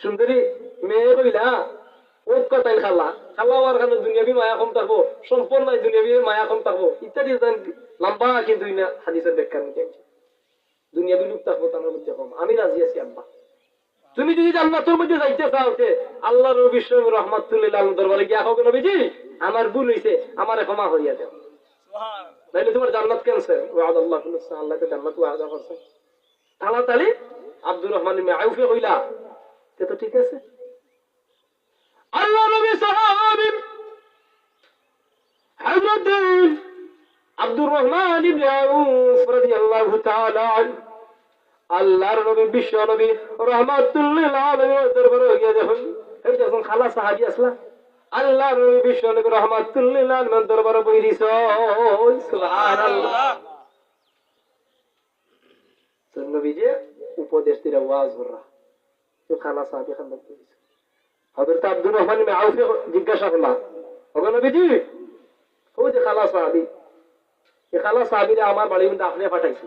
সুন্দরী মেয়ে কইলা, "ও কথাইন খালা, খালা অওয়ার কারণে দুনিয়াবি মায়া কম থাকবো, সম্পদ নাই, দুনিয়াবি মায়া কম থাকবো" ইত্যাদি। লম্বা কিন্তু ইনা হাদিসের ব্যাখ্যার মধ্যে আছে। দুনিয়াবি লোভ থাকবো তার মধ্যে কম। "আমি রাজি আছি আব্বা। তুমি যদি জান্নাতের মধ্যে যাইতে চাও, তে আল্লাহর নবী বিশ্বনবী রহমাতুল্লিল আলামিন দরবারে গিয়া কও, 'নবীজি, আমার ভুল অইছে, আমারে ক্ষমা করিয়া দেও, নাইলে তোমার জান্নাত ক্যান্সেল।'" ওয়াদাল্লাহু, আল্লাহ তো জান্নাত ওয়াদা করছে। তাড়াতাড়ি আব্দুর রহমান ইবনে আউফে কইলা, "তে তো ঠিক আছে।" আল্লাহর নবী সাহাবী হযরত আব্দুর রহমান ইবনে আউফ রাদিয়াল্লাহু তাআলা আনহু, আল্লাহর নবী, বিশ্বনবী রহমাতুল্লিল আলামিনের দরবারে গিয়া যখন, এই যখন খালা সাহাবী আছলা, আল্লাহর নবী, বিশ্বনবী রহমাতুল্লিল আলামিনের দরবারে বই দিছইন। সুবহানাল্লাহ। তো নবীজি উপদেশ দিরা, ওয়াজ কররা। তো খালা সাহাবী খান্দাত বই দিছে। হযরত আব্দুর রহমান ইবনে আউফে জিজ্ঞাসা করলা, "ওগো নবীজি, ও যে খালা সাহাবী, এই খালা সাহাবীরে আমার বাড়ির মধ্যে আপনে পাঠাইছি?"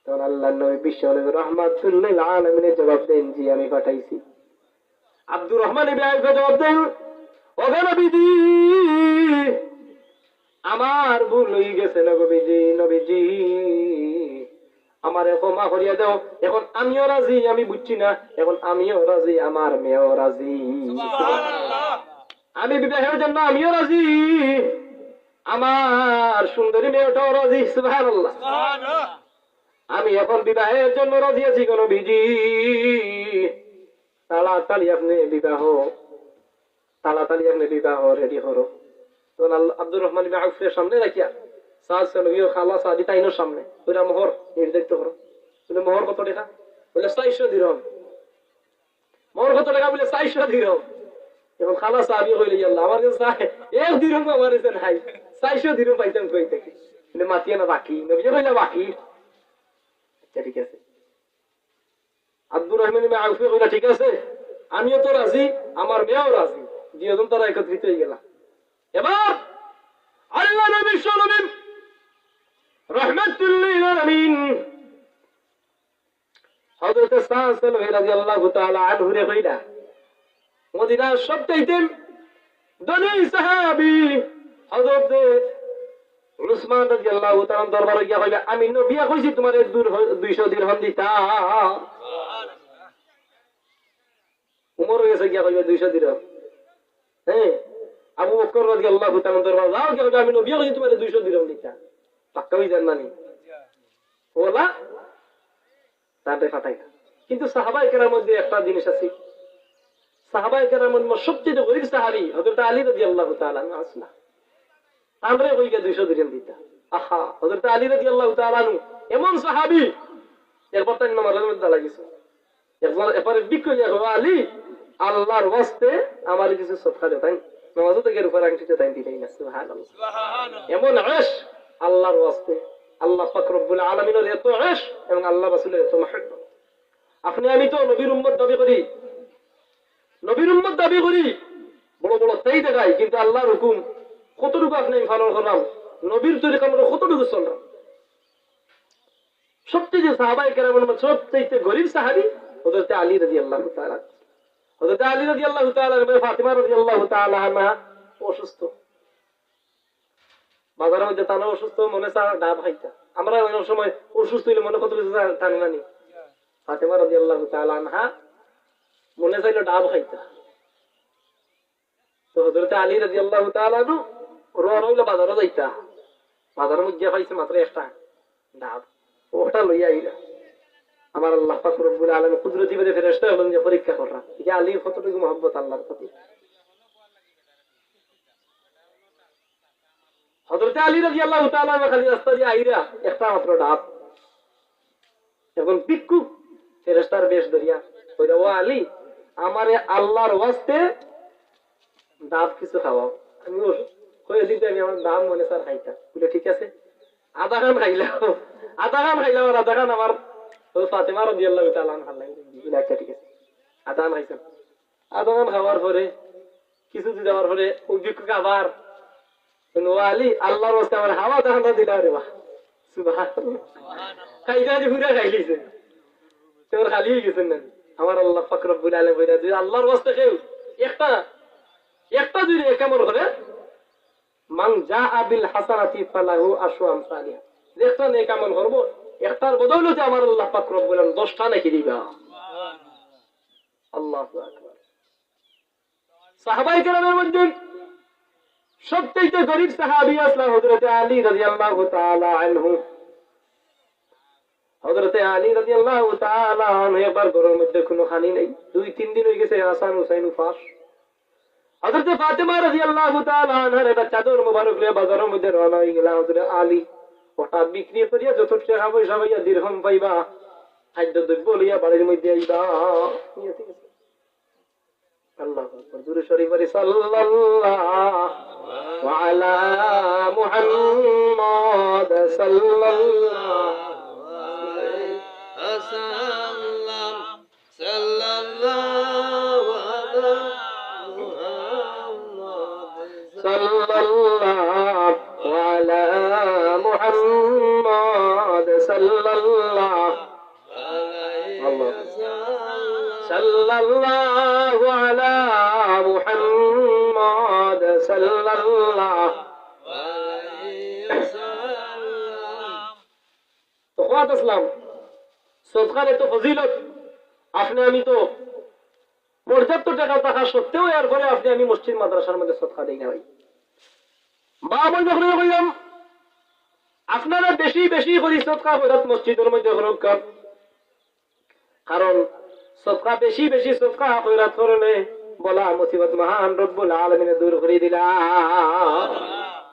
তখন আল্লাহর নবী বিশ্বনবী রহমাতুল্লিল আলামিনে জবাব দেন, "জি, আমি পাঠাইছি।" আব্দুর রহমান ইবনে আউফে জবাব দেন, "ওগো নবীজি, আমার ভুল অই গেছে নবীজি, নবীজি, আমারে ক্ষমা করিয়া দেও। এখন আমিও রাজি, আমি বুঝছি না, এখন আমিও রাজি, আমার মেয়েও রাজি। সুবহানাল্লাহ। আমি বিবাহের জন্য আমিও রাজি, আমার সুন্দরী মেয়েটাও রাজি।" সুবহানাল্লাহ। সুবহানাল্লাহ। "আমি এখন বিবাহের জন্য রাজি আছি গো নবীজি, তাড়াতাড়ি আপনে বিবাহ, তাড়াতাড়ি আপনে বিবাহ রেডি করো।" তখন আল-, আব্দুর রহমান ইবনে আউফরে সামনে রাখিয়া সাদ সালবি ও খালা সাহাবী তাইনর সামনে, "ওরা মোহর নির্ধারিত করো।" বলে, "মোহর কত টেকা?" বলে, "চাইরশো দিরহম।" "মোহর কত টেকা?" বলে, "চাইরশো দিরহম।" এখন খালা সাহাবী কইলে, "ইয়া আল্লাহ, আমার কাছে এক দিরহম আমার কাছে নাই, চাইরশো দিরহম পাইতাম কই থাকি?" বলে, "মাতিয়া না বাকি।" নবীজি কইলা, "বাকি।" আচ্ছা, ঠিক আছে। আব্দুর রহমান ইবনে আউফে কইলা, "ঠিক আছে, আমিও তো রাজি, আমার মেয়েও রাজি।" দুইজন তারা একত্রিত অই গেলা। এবার আল্লাহ নবী সাল্লাল্লাহু আলাইহি ওয়াসাল্লাম রহমাতুল্লিল আলামিন হযরতে সাদ সালবী রাদিয়াল্লাহু তাআলা আনহুরে কইলা, মদিনার সবচাইতে ধনী সাহাবী হযরতে উসমান রাদিয়াল্লাহু তাআলা দরবারো গিয়া কইলা, "আমি নবিয়ে কইছি তুমারে দুর-, দুইশো দিরহাম দিতা।" উমর গেছে গিয়া কইবা দুইশো দিরহাম। হ্যাঁ, আবু বকর রাদিয়াল্লাহু তাআলা দরবারো যাও গিয়া কইবা, "আমি নবিয়ে কইছি তুমারে দুইশো দিরহাম দিতা।" পাক্কা অই যার নানি। ওলা তারে ফাটাইতা। কিন্তু সাহাবায়ে কেরামের মধ্যে একটা জিনিস আছে, সাহাবায়ে কেরামের মধ্যে সবচেয়ে গরিব সাহাবী হযরত আলী রাদিয়াল্লাহু তাআলা আনহু আছলা। তানরে কইগা দুইশো দিরহাম দিতা। আহা, হযরত আলী রাদিয়াল্লাহু তাআলা আনহু এমন সাহাবী, একবার তাইন নামাজর মধ্যে দাঁড়াই গেছে। একবার, একবার ভিক্ষুকে কইয়া কয়, "আলী, আল্লাহর ওয়াস্তে আমারে কিছু সদকা দেও।" তাইন নামাজও তো গের উপর আংটিটা তাইন দিলাই না। সুবহানাল্লাহ। এমন এশক আল্লাহর ওয়াস্তে, আল্লাহ পাক রব্বুল আলামিনের এত এশক এবং আল্লাহ রাসূলের এত মহব্বত। আপনে আমি তো নবীর উম্মত দাবি করি, নবীর উম্মত দাবি করি, বড় বড় তাই দেখাই, কিন্তু আল্লাহর হুকুম কতটুকু আপনে আমি পালন করলাম, নবীর তরিকা মতো কতটুকু চললাম? সবচেয়ে সাহাবায়ে কেরামের মধ্যে সবচেয়ে গরিব সাহাবী হযরত আলী রাদিয়াল্লাহু তাআলা। হযরত আলী রাদিয়াল্লাহু তাআলা আনহু, ফাতেমা রাদিয়াল্লাহু তাআলা আনহা অসুস্থ। বাজারর মধ্যে তানও অসুস্থ, মনে চায় ডাব খাইতা। আমরা অনেক সময় অসুস্থ অইলে মনে কত কিছু চা-, টানে নানি। ফাতেমা রাদিয়াল্লাহু তাআলা আনহা মনে চাইলো ডাব খাইতা। তো হযরতে আলী রাদিয়াল্লাহু তাআলা আনহু রওনা অইলা বাজারো যাইতা। বাজারর মধ্যে পাইছে মাত্র একটা ডাব। ওটা লইয়া আইলা। আমার আল্লাহ পাক রব্বুল আলামিন কুদরতি ভাবে ফেরেশতা অকলরে পরীক্ষা কররা। ইটা আলীর কতটুকু মহব্বত আল্লাহর প্রতি। হযরতে আলী রাদিয়াল্লাহু তাআলা আনহু খালি রাস্তা দিয়া আইরা, একটা মাত্র ডাব। এখন ভিক্ষুক ফেরেশতার বেশ ধরিয়া কইরা, "ও আলী, আমারে আল্লাহর ওয়াস্তে ডাব কিছু খাওয়াও।" আমি ওর কইয়া দিতে আমি আমার ডাব মনে চায় খাইতাম। বলে, "ঠিক আছে।" আধা খান খাইলাম, আধা খান খাইলাম, আর আধা খান আমার ওই ফাতেমা রাদিয়াল্লাহু তাআলা আনহার লাগি দিলাম। আচ্ছা, ঠিক আছে, আধা খান খাইতাম। আধা খান খাওয়ার পরে, কিছু দূর যাওয়ার পরে ওই ভিক্ষুক আবার, "ও আলী, আল্লাহর ওয়াস্তে আমার হাওয়া আধা খান দিলা রে বা।" সুবহানাল্লাহ। খাইতে খাইতে পুরা খাইলিছে। তে ওর খালি অই গেছে না? আমার আল্লাহ পাক রব্বুল আলামিন কইরা, যদি আল্লাহর ওয়াস্তে কেউ একটা, একটা যদি নেক আমল করে, "মান জাআ বিল হাসানাতি ফালাহু আশরু আমসালিহা।" যে একটা নেক আমল করবো, একটার বদৌলতে আমার আল্লাহ পাক রব্বুল আলামিন দশটা নেকি দিবা। আল্লাহু আকবার। সাহাবায়ে কেরামের মধ্যে সবচাইতে গরিব সাহাবী আছলা হযরতে আলী রাদিয়াল্লাহু তাআলা আনহু। হযরতে আলী রাদিয়াল্লাহু তাআলা আনহু একবার ঘরর মধ্যে কুনু খানি নাই। দুই তিন দিন অই গেছে হাসান হুসাইন উপাস। হযরতে ফাতেমা রাদিয়াল্লাহু তাআলা আনহার একটা চাদর মোবারক লইয়া বাজারর মধ্যে রওনা অই গেলা। হযরতে আলী, ওটা বিক্রি করিয়া যত টেকা পয়সা পাইবা, দিরহাম পাইবা, খাদ্য দ্রব্য লইয়া বাড়ির মধ্যে আইবা। ঠিক আছে? আল্লাহু আকবার। দুরূদ শরীফ পড়ি, সাল্লাল্লাহু আলা মুহাম্মাদ, সাল্লাল্লাহু আলাইহি ওয়াসাল্লাম, সাল্লাল্লাহু আলা মুহাম্মাদ, সাল্লাল্লাহু আলা মুহাম্মাদ, সাল্লাল্লাহু আল্লাহ। সাল্লাল্লাহু আলা মুহাম্মাদ সাল্লাল্লাহু আলাইহি ওয়াসাল্লাম। তো কওয়াত আছলাম, সদকার এত ফজিলত, আপনে আমি তো পর্যাপ্ত টেকা থাকা সত্ত্বেও এরপরে আপনে আমি মসজিদ মাদ্রাসার মধ্যে সদকা দেই না ভাই। বা বন্ধু হকলে কইলাম, আপনারা বেশি বেশি করি সদকা খয়রাত মসজিদর মধ্যে করউক্কা। কারণ সদকা বেশি বেশি সদকা খয়রাত করলে বালা মুসিবত মহান রব্বুল আলামিনে দূর করি দিলা।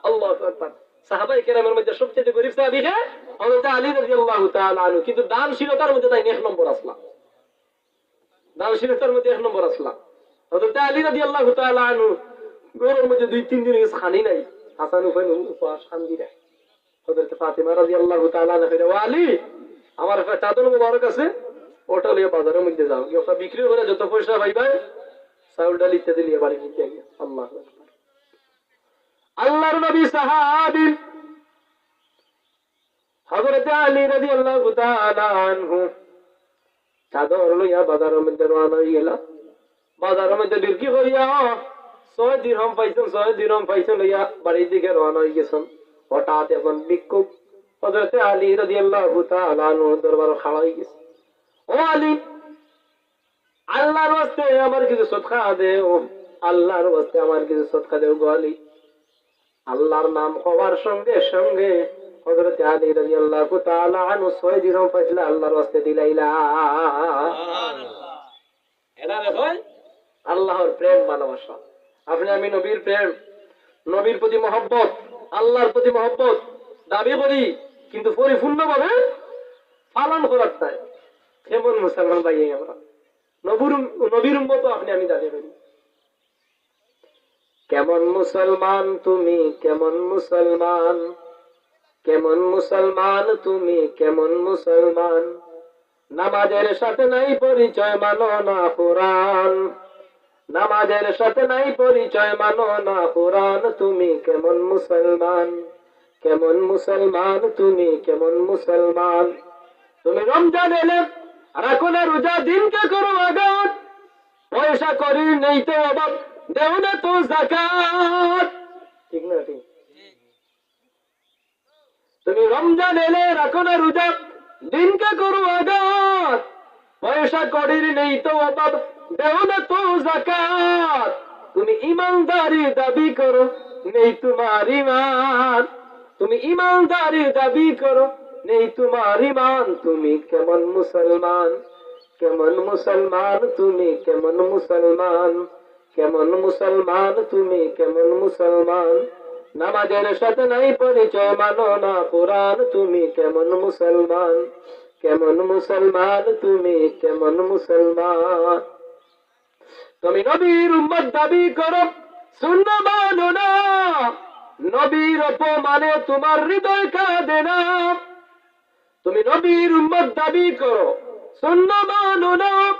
আল্লাহু আকবার। সাহাবায়ে কেরামের মধ্যে সবচেয়ে গরিব সাহাবী কে? হযরত আলী রাদিয়াল্লাহু তাআলা আনহু। কিন্তু দানশীলতার মধ্যে তাইন এক নম্বর আছলা। দানশীলতার মধ্যে এক নম্বর আছলা। হযরত আলী রাদিয়াল্লাহু তাআলা আনহু ঘরর মধ্যে দুই তিন দিন অই গেছে খানি নাই। হাসান হুসাইন উপাস, কান্দিরা। হযরত ফাতেমা রাদিয়াল্লাহু তাআলা আনহা কইরা, "ও আলী, আমার একটা চাদর মোবারক আছে, ওটা লইয়া বাজারর মধ্যে যাও। ওটা বিক্রি করি যত পয়সা পাইবায়, চাউল ডাল ইত্যাদি লইয়া বাড়ির মধ্যে আইও।" আল্লাহু আকবার। আল্লাহর নবী সাহাবী হযরতে আলী রাদিয়াল্লাহু তাআলা আনহু চাদর লইয়া বাজারর মধ্যে রওয়ানা অইগেলা। বাজারর মধ্যে বিক্রি করিয়া ছয় দিরহম পাইছইন, ছয় দিরহম পাইছইন লইয়া বাড়ির দিকে রওয়ানা অইগেছইন। হঠাৎ একজন ভিক্ষুক হযরতে আলী রাদিয়াল্লাহু তাআলা আনহুর দরবারো খাড়া অইগেছে। "ও আলী, আল্লাহর ওয়াস্তে আমার কিছু সদকা দেও, আল্লাহর ওয়াস্তে আমার কিছু সদকা দেও গো আলী।" আল্লাহর নাম কওয়ার সঙ্গে সঙ্গে হযরতে আলী রাদিয়াল্লাহু তাআলা আনহু ছয় দিরহম পাইছলা, আল্লাহর ওয়াস্তে দিলাইলা। এরা দেখইন আল্লাহর প্রেম ভালোবাসা। আপনে আমি নবীর প্রেম, নবীর প্রতি মহব্বত, আল্লাহর প্রতি মহব্বত দাবি করি, কিন্তু পরিপূর্ণভাবে পালন করার নাই। কেমন মুসলমান ভাই আমরা? নবীর উম-, নবীর উম্মত আপনে আমি দাবি করি। কেমন মুসলমান তুমি, কেমন মুসলমান? কেমন মুসলমান তুমি, কেমন মুসলমান? নামাজের সাথে নাই পরিচয়, মানো না কোরআন। নামাজের সাথে নাই পরিচয়, মানো না কোরআন। তুমি কেমন মুসলমান? কেমন মুসলমান তুমি, কেমন মুসলমান? তুমি রমজান এলে রাখো না রোজা, দিনকে করো আঘাত। পয়সা কড়ির নেই তো অভাব, দেও না তো যাকাত। ঠিক না ঠিক? তুমি রমজান এলে রাখো না রোজা, দিনকে করো আঘাত। পয়সা কড়ির নেই তো অভাব, দেও না তো যাকাত। তুমি ইমানদারি দাবি করো, নেই তোমার ইমান। তুমি ইমানদারি দাবি করো, নেই তোমার ইমান। তুমি কেমন মুসলমান? কেমন মুসলমান তুমি, কেমন মুসলমান? কেমন মুসলমান তুমি, কেমন মুসলমান? নামাজের সাথে নাই পরিচয়, মানো না কোরআন। তুমি কেমন মুসলমান? কেমন মুসলমান তুমি, কেমন মুসলমান? তুমি নবীর উম্মত দাবি করো, সুন্নাহ মানো না। নবীর অপমানে তোমার হৃদয় কাঁদে না। তুমি নবীর উম্মত দাবি করো, সুন্নাহ মানো না।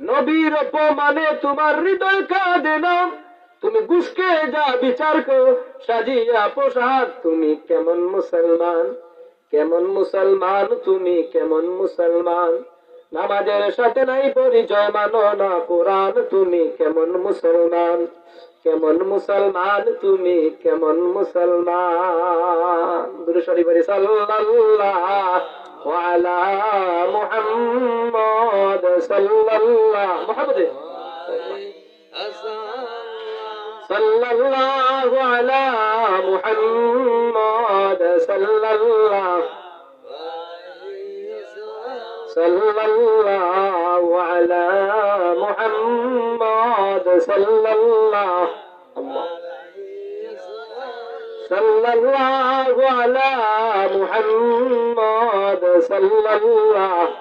নবীর অপমানে তোমার হৃদয় কাঁদে না। তুমি ঘুষকে যা বিচার করো, সাজিয়া পোশাক। তুমি কেমন মুসলমান? কেমন মুসলমান তুমি, কেমন মুসলমান? নামাজের সাথে নাই পরিচয়, মানো না কোরআন। তুমি কেমন মুসলমান? কেমন মুসলমান তুমি, কেমন মুসলমান? দুরূদ শরীফ পড়ি, সাল্লাল্লাহু আলা মুহাম্মদ, সাল্লাল্লাহু মুহাম্মদে। সাল্লাল্লাহু আলা মুহাম্মদ, সাল্লাল্লাহু, সাল্লাল্লাহু আলা মুহাম্মদ, সাল্লাল্লাহু, সাল্লাল্লাহু আলা মুহাম্মদ, সাল্লাল্লাহু।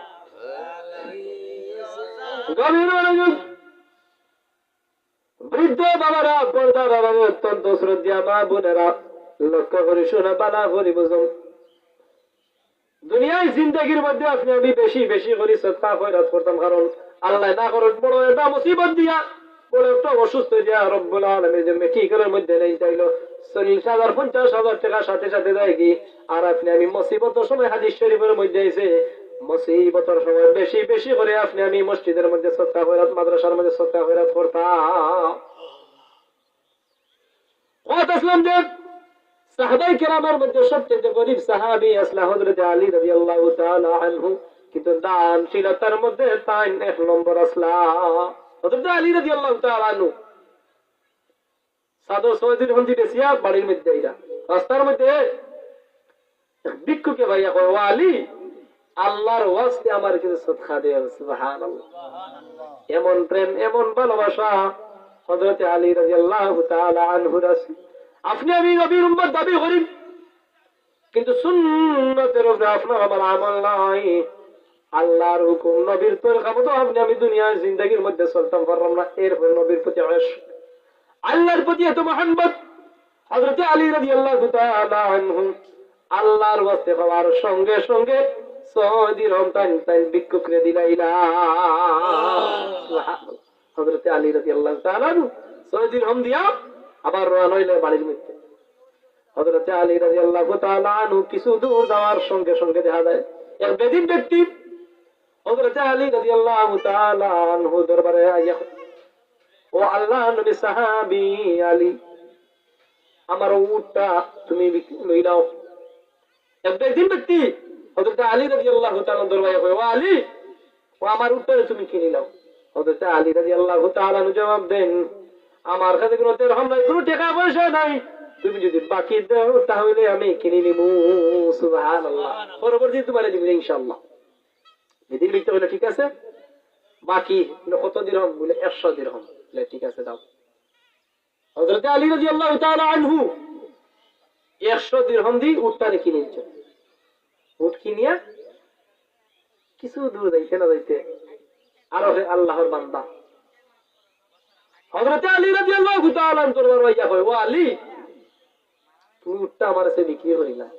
গভীর মনোযোগ। বৃদ্ধ বাবারা, পর্দার আড়ালে অত্যন্ত শ্রদ্ধা মা বোনেরা, লক্ষ্য করি শুনো, ভালা করি বুঝো। দুনিয়ার জিন্দেগির মধ্যে আপনে আমি বেশি বেশি করি সদকা খয়রাত করতাম, কারণ আল্লায় না করউক বড় একটা মুসিবত দিয়া, বড় একটা অসুস্থ দিয়া রব্বুল আলামিন যে মেডিকেলর মধ্যে নেইন, তাইলে চল্লিশ হাজার, পঞ্চাশ হাজার টেকা সাথে সাথে যায়গি। আর আপনে আমি মুসিবতর সময়, হাদিস শরীফর মধ্যে আইছে, মুসিবতর সময় বেশি বেশি করি আপনে আমি মসজিদর মধ্যে সদকা খয়রাত, মাদ্রাসার মধ্যে সদকা খয়রাত করতাম। কইতাছিলাম যে সাহাবায়ে কেরামর মধ্যে সবচেয়ে গরিব সাহাবী আছলা হযরতে আলী রাদিয়াল্লাহু তাআলা আনহু, কিন্তু দানশীলতার মধ্যে তাইন এক নম্বর আছলা। হযরতে আলী রাদিয়াল্লাহু তাআলা আনহু চাদর ছয় দিরহম দি বেচিয়া বাড়ির মধ্যে আইরা। রাস্তার মধ্যে এক ভিক্ষুকে পাইয়া কয়, "ও আলী, আল্লাহর ওয়াস্তে আমার কিছু সদকা দেও।" সুবহানাল্লাহ। এমন প্রেম, এমন ভালোবাসা হযরতে আলী রাদিয়াল্লাহু তাআলা আনহুর আছে। আপনে আমি নবীর উম্মত দাবি করি, কিন্তু সুন্নতের উপরে আপনার আমার আমল নাই। আল্লাহর হুকুম, নবীর তরিকা মতো আপনে আমি দুনিয়ার জিন্দেগির মধ্যে চলতাম পারলাম না। এরপর নবীর প্রতি ইশক, আল্লাহর প্রতি এত মহব্বত, হযরতে আলী রাদিয়াল্লাহু তাআলা আনহু আল্লাহর ওয়াস্তে কওয়ার সঙ্গে সঙ্গে ছয় দিরহম তাইন তাইন ভিক্ষুকরে দিলাইলা। সুবহানাল্লাহ। হযরতে আলী রাদিয়াল্লাহু তাআলা আনহু ছয় দিরহম দিয়া আবার রওয়ানা অইলা বাড়ির মধ্যে। হযরতে আলী রাদিয়াল্লাহু তাআলা আনহু কিছু দূর যাওয়ার সঙ্গে সঙ্গে দেখা যায় এক বেদিন ব্যক্তি হযরতে আলী রাদিয়াল্লাহু তাআলা আনহু দরবারে আইয়া, "ও আল্লাহর নবী সাহাবী আলী, আমার উটটা তুমি বিক-, লইলাও।" এক বেদিন ব্যক্তি হযরতে আলী রাদিয়াল্লাহু তাআলা দরবারে কয়, "ও আলী, ও আমার উটটারে তুমি কিনিলাও।" হযরতে আলী রাদিয়াল্লাহু তাআলা আনহু জবাব দেন, "আমার কাছে কোনো দিরহাম নাই, কোনো টাকা পয়সা নাই, তুমি যদি বাকি দেও তাহলে আমি কিনি নিমু।" সুবহানাল্লাহ। পরবর্তী তোমারে দিমু ইনশাআল্লাহ। বেদিন ব্যক্তি কইল, "ঠিক আছে, বাকি?" বলে, "কত দিরহাম?" বলে, "একশো দিরহাম।" বলে, "ঠিক আছে, দাও।" হযরতে আলী রাদিয়াল্লাহু তাআলা আনহু একশো দিরহাম দি উটটারে কিনিলছে। উট কিনিয়া কিছু দূর যাইতে না যাইতে আরো হে আল্লাহর বান্দা হযরতে আলী রাদিয়াল্লাহু তাআলা আনহুর দরবারে আইয়া কয়, "ও আলী, তুমি উটটা আমার কাছে বিক্রি করিলা।"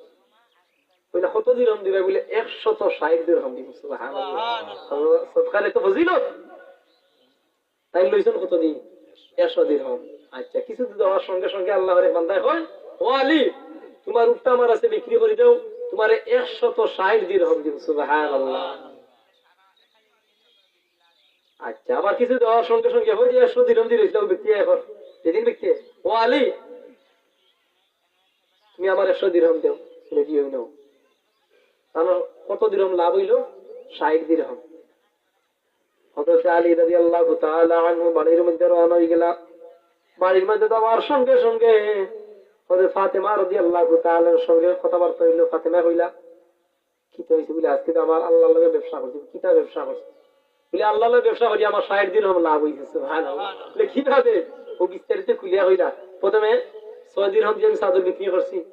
কইলা, "কত দিরহাম দিবা?" বলে, "একশত ষাট দিরহাম দিমু।" সুবহানাল্লাহ। সদকার এত ফজিলত। তাইন লইছইন কত দি? একশো দিরহাম। আচ্ছা, কিছু দূর যাওয়ার সঙ্গে সঙ্গে আল্লাহর এক বান্দায় কয়, "ও আলী, তোমার উটটা আমার কাছে বিক্রি করি দেও, তোমারে একশত ষাট দিরহাম দিমু।" সুবহানাল্লাহ। আচ্ছা, আবার কিছু দূর যাওয়ার সঙ্গে সঙ্গে ওই যে একশো দিরহাম দি রইছিল, ওই ব্যক্তি এখন, বেদিন ব্যক্তি, "ও আলী, তুমি আমার একশো দিরহাম দেও, রেডি হই নাও।" তাহলে কত দিরহাম লাভ হইল? ষাট দিরহাম। হযরত আলী রাদিয়াল্লাহু তাআলা আনহু বাড়ির মধ্যে রওনা হয়ে গেলা। বাড়ির মধ্যে যাওয়ার সঙ্গে সঙ্গে হযরত ফাতেমা রাদিয়াল্লাহু তাআলার সঙ্গে কথাবার্তা হইল। ফাতেমা কইলা, "কিতা হইছে?" বলে, "আজকে তো আমার আল্লাহর লগে ব্যবসা করছি।" "কিতা ব্যবসা করছো?" বলে, "আল্লাহর লগে ব্যবসা করি, আমার ষাট দিরহাম লাভ হইছে।" সুবহানাল্লাহ। বলে, "কিভাবে?" ও বিস্তারিত খুলিয়া কইলা, "প্রথমে ছয় দিরহাম দিয়ে আমি চাদর বিক্রি করছি,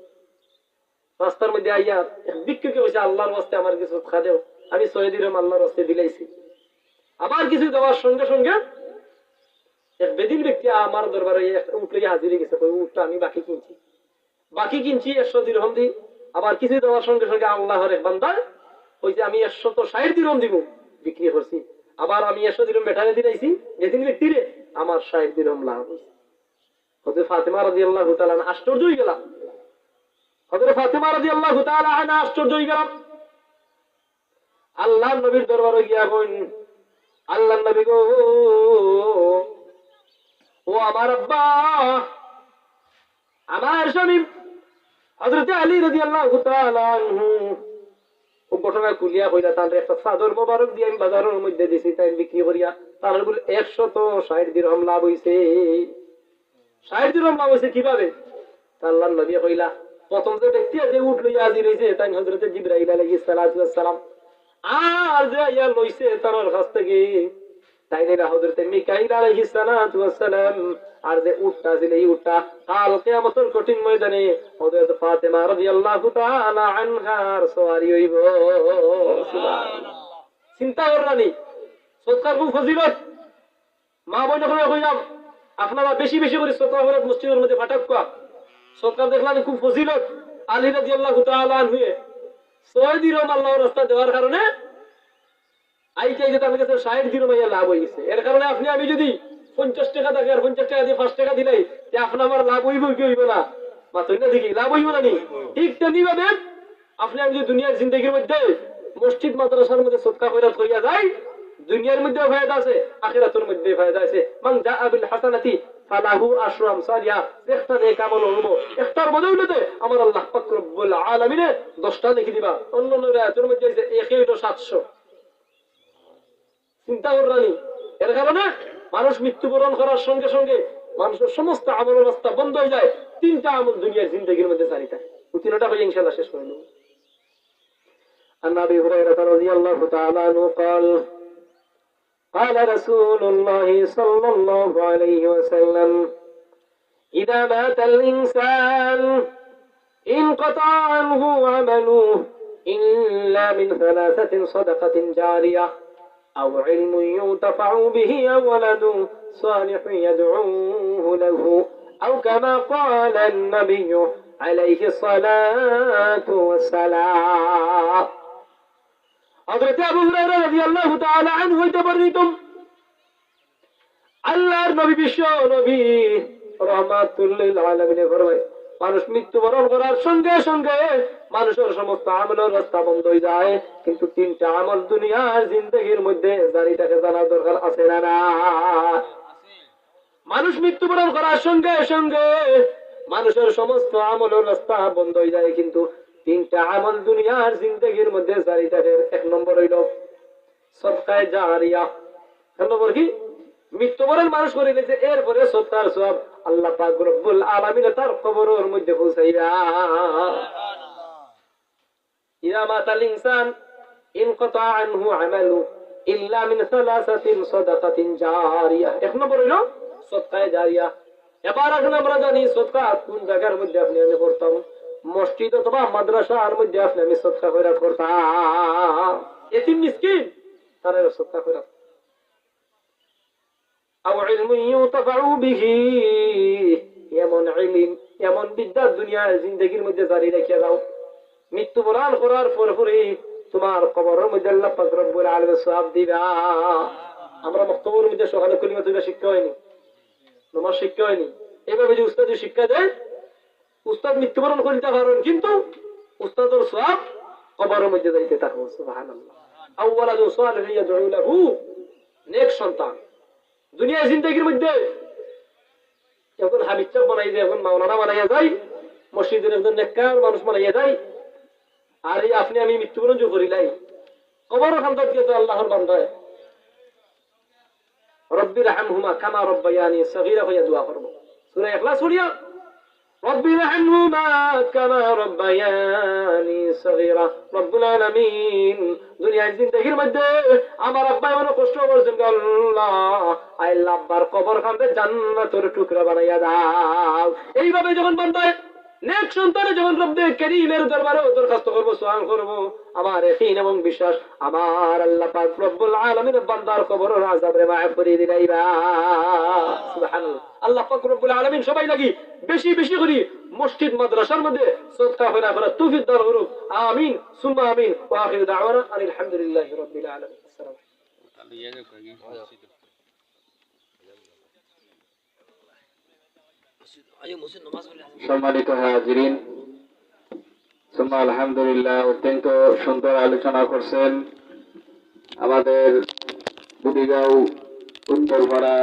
রাস্তার মধ্যে আইয়া এক ভিক্ষুকে কইছে, 'আল্লাহর ওয়াস্তে আমার কিছু সদকা দেও।' আমি ছয় দিরহাম আল্লাহর ওয়াস্তে দিলাইছি।" আবার কিছু দেওয়ার সঙ্গে সঙ্গে এক বেদিন ব্যক্তি আমার দরবারে এক উট লইয়া হাজির হয়ে গেছে, কই, "উটটা আমি বাকি কিনছি, বাকি কিনছি একশো দিরহাম দি।" আবার কিছু দেওয়ার সঙ্গে সঙ্গে আল্লাহর এক বান্দায় কইছে, "আমি একশত ষাট দিরহাম দিমু, বিক্রি করছি। আবার আমি একশো দিরহাম বেটারে দিলাইছি, বেদিন ব্যক্তিরে, আমার ষাট দিরহাম লাভ হইছে।" হযরত ফাতেমা রাদিয়াল্লাহু তাআলা আনহা আশ্চর্য হয়ে গেলা। হযরত ফাতেমা রাদিয়াল্লাহু তাআলা আনহা আশ্চর্য হয়ে গেলা। আল্লাহর নবীর দরবারে গিয়া কইন, "আল্লাহর নবী গো, ও আমার আব্বা, আমার স্বামী হযরতে আলী রাদিয়াল্লাহু তাআলা আনহু।" ও ঘটনা খুলিয়া কইলা, "তানরে একটা চাদর মোবারক দিয়া আমি বাজারের মধ্যে দিছি, তাইন বিক্রি করিয়া তানর বুলে একশত ষাট দিরহাম লাভ হইছে।" ষাট দিরহাম লাভ হইছে কিভাবে? তা আল্লাহর নবী কইলা, প্রথম যে ব্যক্তি যে উট লইয়া হাজির হইছে, তাইন হযরতে জিব্রাইল আলাইহিস সালাতু ওয়াস সালাম। আর যে আইয়া লইছে তার কাছ থেকে, তাইন এরা হযরতে মিকাইল আলাইহিস সালাতু ওয়াস সালাম। আর যে উটটা ছিল, এই উটটা কাল কিয়ামতের কঠিন ময়দানে হযরত ফাতেমা রাদিয়াল্লাহু তাআলা আনহার সওয়ারি হইব। সুবহানাল্লাহ। চিন্তা কররানি, সদকার খুব ফজিলত। মা বোন অকলরে কইলাম, আপনারা বেশি বেশি করি সদকা খয়রাত মসজিদের মধ্যে ফাটাউক্কা। সদকা দেখলাম খুব ফজিলত। আলী রাদিয়াল্লাহু তাআলা আনহুয়ে ছয় দিরহাম আল্লাহর রাস্তায় দেওয়ার কারণে আইতে আইতে তার কাছে ষাট দিরহাম আইয়া লাভ হয়ে গেছে। এর কারণে আপনি আমি যদি পঞ্চাশ টাকা থাকে আর পঞ্চাশ টাকা দিয়ে পাঁচ টাকা দিলাই, তে আপনার আমার লাভ হইব কি হইব না? মাতইন না দেখি, লাভ হইব না নি? ঠিক তেমনি ভাবে আপনি আমি যদি দুনিয়ার জিন্দেগির মধ্যে মসজিদ মাদ্রাসার মধ্যে সদকা খয়রাত করিয়া যাই, দুনিয়ার মধ্যেও ফায়দা আছে, আখিরাতের মধ্যে ফায়দা আছে। মান জাআ বিল হাসানাতি ফালাহু আশরু আমসালিহা। একটা নেক আমল হইব, একটার বদৌলতে আমার আল্লাহ পাক রব্বুল আলামিনে দশটা নেকি দিবা। অন্য অন্য রিওয়ায়াতের মধ্যে আছে একে হইল সাতশো। চিন্তা কররানি। এর কারণে মানুষ মৃত্যুবরণ করার সঙ্গে সঙ্গে মানুষের সমস্ত আমলের রাস্তা বন্ধ হয়ে যায়। তিনটা আমল দুনিয়ার জিন্দেগির মধ্যে জারি থাকে। ওই তিনটা হয়ে ইনশাআল্লাহ শেষ করে নেব। عن أبي هريرة رضي الله تعالى عنه قال، قال رسول الله صلى الله عليه وسلم، إذا مات الإنسان انقطع عنه عمله إلا من ثلاثة، صدقة جارية أو علم ينتفع به أو ولد صالح يدعو له، أو كما قال النبي عليه الصلاة والسلام. হযরতে আবু হুরায়রা রাদিয়াল্লাহু তাআলা আনহু হইতে বর্ণিত, আল্লাহর নবী, বিশ্ব নবী, রাহমাতুল লিল আলামিনে ফরমায়, মানুষ মৃত্যুবরণ করার সঙ্গে সঙ্গে মানুষের সমস্ত আমলের রাস্তা বন্ধ হয়ে যায়, কিন্তু তিনটা আমল দুনিয়ার জিন্দেগির মধ্যে জারি থাকে, জানার দরকার আছে না না? মানুষ মৃত্যুবরণ করার সঙ্গে সঙ্গে মানুষের সমস্ত আমলের রাস্তা বন্ধ হয়ে যায়, কিন্তু তিনটা আমল দুনিয়ার জিন্দেগির মধ্যে জারি থাকে। এক নম্বর হইল সদকায়ে জারিয়া। এক নম্বর কি? মৃত্যুবরণ মানুষ করিলে যে এরপরে সদকার সওয়াব আল্লাহ পাক রব্বুল আলামিনে তার কবরের মধ্যে পৌঁছাইবা। ইযা মাতাল ইনসান ইনকাতা আনহু আমালু ইল্লা মিন সালাসাতিন সাদাকাতিন জারিয়া। এক নম্বর হইল সদকায়ে জারিয়া। এবার এখন আমরা জানি সদকা কোন জায়গার মধ্যে আপনি আমি করতাম, মসজিদ অথবা মাদ্রাসার মধ্যে আপনি আমি সদকা কইরা করতাম, এতিম মিসকিন তারা সদকা কইরা। আও ইলমুন ইউনতাফাউ বিহি, এমন ইলিম, এমন বিদ্যা দুনিয়ার জিন্দেগির মধ্যে জারি রাখিয়া দাও, মৃত্যুবরণ করার পর পরে তোমার কবরের মধ্যে আল্লাহ পাক রব্বুল আলামিন সওয়াব দিবা। আমরা মক্তবর মধ্যে সকালে কলিমা তৈবা শিক্ষা হয়নি, নমাজ শিক্ষা হয়নি, এইভাবে যে উস্তাদ শিক্ষা দেয়, উস্তাদ মৃত্যুবরণ করিতে পারেন, কিন্তু উস্তাদর সওয়াব কবরের মধ্যে যাইতে থাকবো। সুবহানাল্লাহ। আও ওয়ালাদুন সালিহুন ইয়াদউ লাহু, নেক সন্তান। দুনিয়ার জিন্দেগির মধ্যে একজন হাফিজ সাহেব বানাই যায়, একজন মাওলানা বানাইয়া যায়, মসজিদের একজন নেককার মানুষ বানাইয়া যায়। আর এই আপনি আমি মৃত্যুবরণ যে করিলাই, কবর খান্দাত গিয়ে তো আল্লাহর বান্দায় রব্বির হামহুমা কামা রব্বায়ানি সগীরা হইয়া দোয়া করবো। সূরা ইখলাস পড়িয়া, রব্বির হামহুমা কামা রব্বায়ানি সগীরা। রব্বুল আলামিন, দুনিয়ার জিন্দেগির মধ্যে আমার আব্বায় অনেক কষ্ট করছেন গো আল্লাহ, আল্লাহ আব্বার কবর খানরে জান্নাতের টুকরা বানাইয়া দাও। এইভাবে যখন বান্দায় নেক সন্তানে যখন রব্বে করিমের দরবারে দরখাস্ত করবো, সওয়াল করবো, আমার ইয়াকিন এবং বিশ্বাস, আমার আল্লাহ পাক রব্বুল আলামিন বান্দার কবরের আযাবরে মাফ করি দিলাইবা। সুবহানাল্লাহ। আল্লাহ পাক রব্বুল আলামিন সবাই লাগি বেশি বেশি করি মসজিদ মাদ্রাসার মধ্যে সদকা খয়রাত করার তৌফিক দান করুক। আমিন, সুম্মা আমিন। ওয়া আখিরু দাওয়ানা আনিল হামদুলিল্লাহি রাব্বিল আলামিন। আসসালামু আলাইকুম। সম্মানিত হাজিরিন, সুম্মা আলহামদুলিল্লাহ, অত্যন্ত সুন্দর আলোচনা করছেন আমাদের বুদিগাঁও উত্তরপাড়া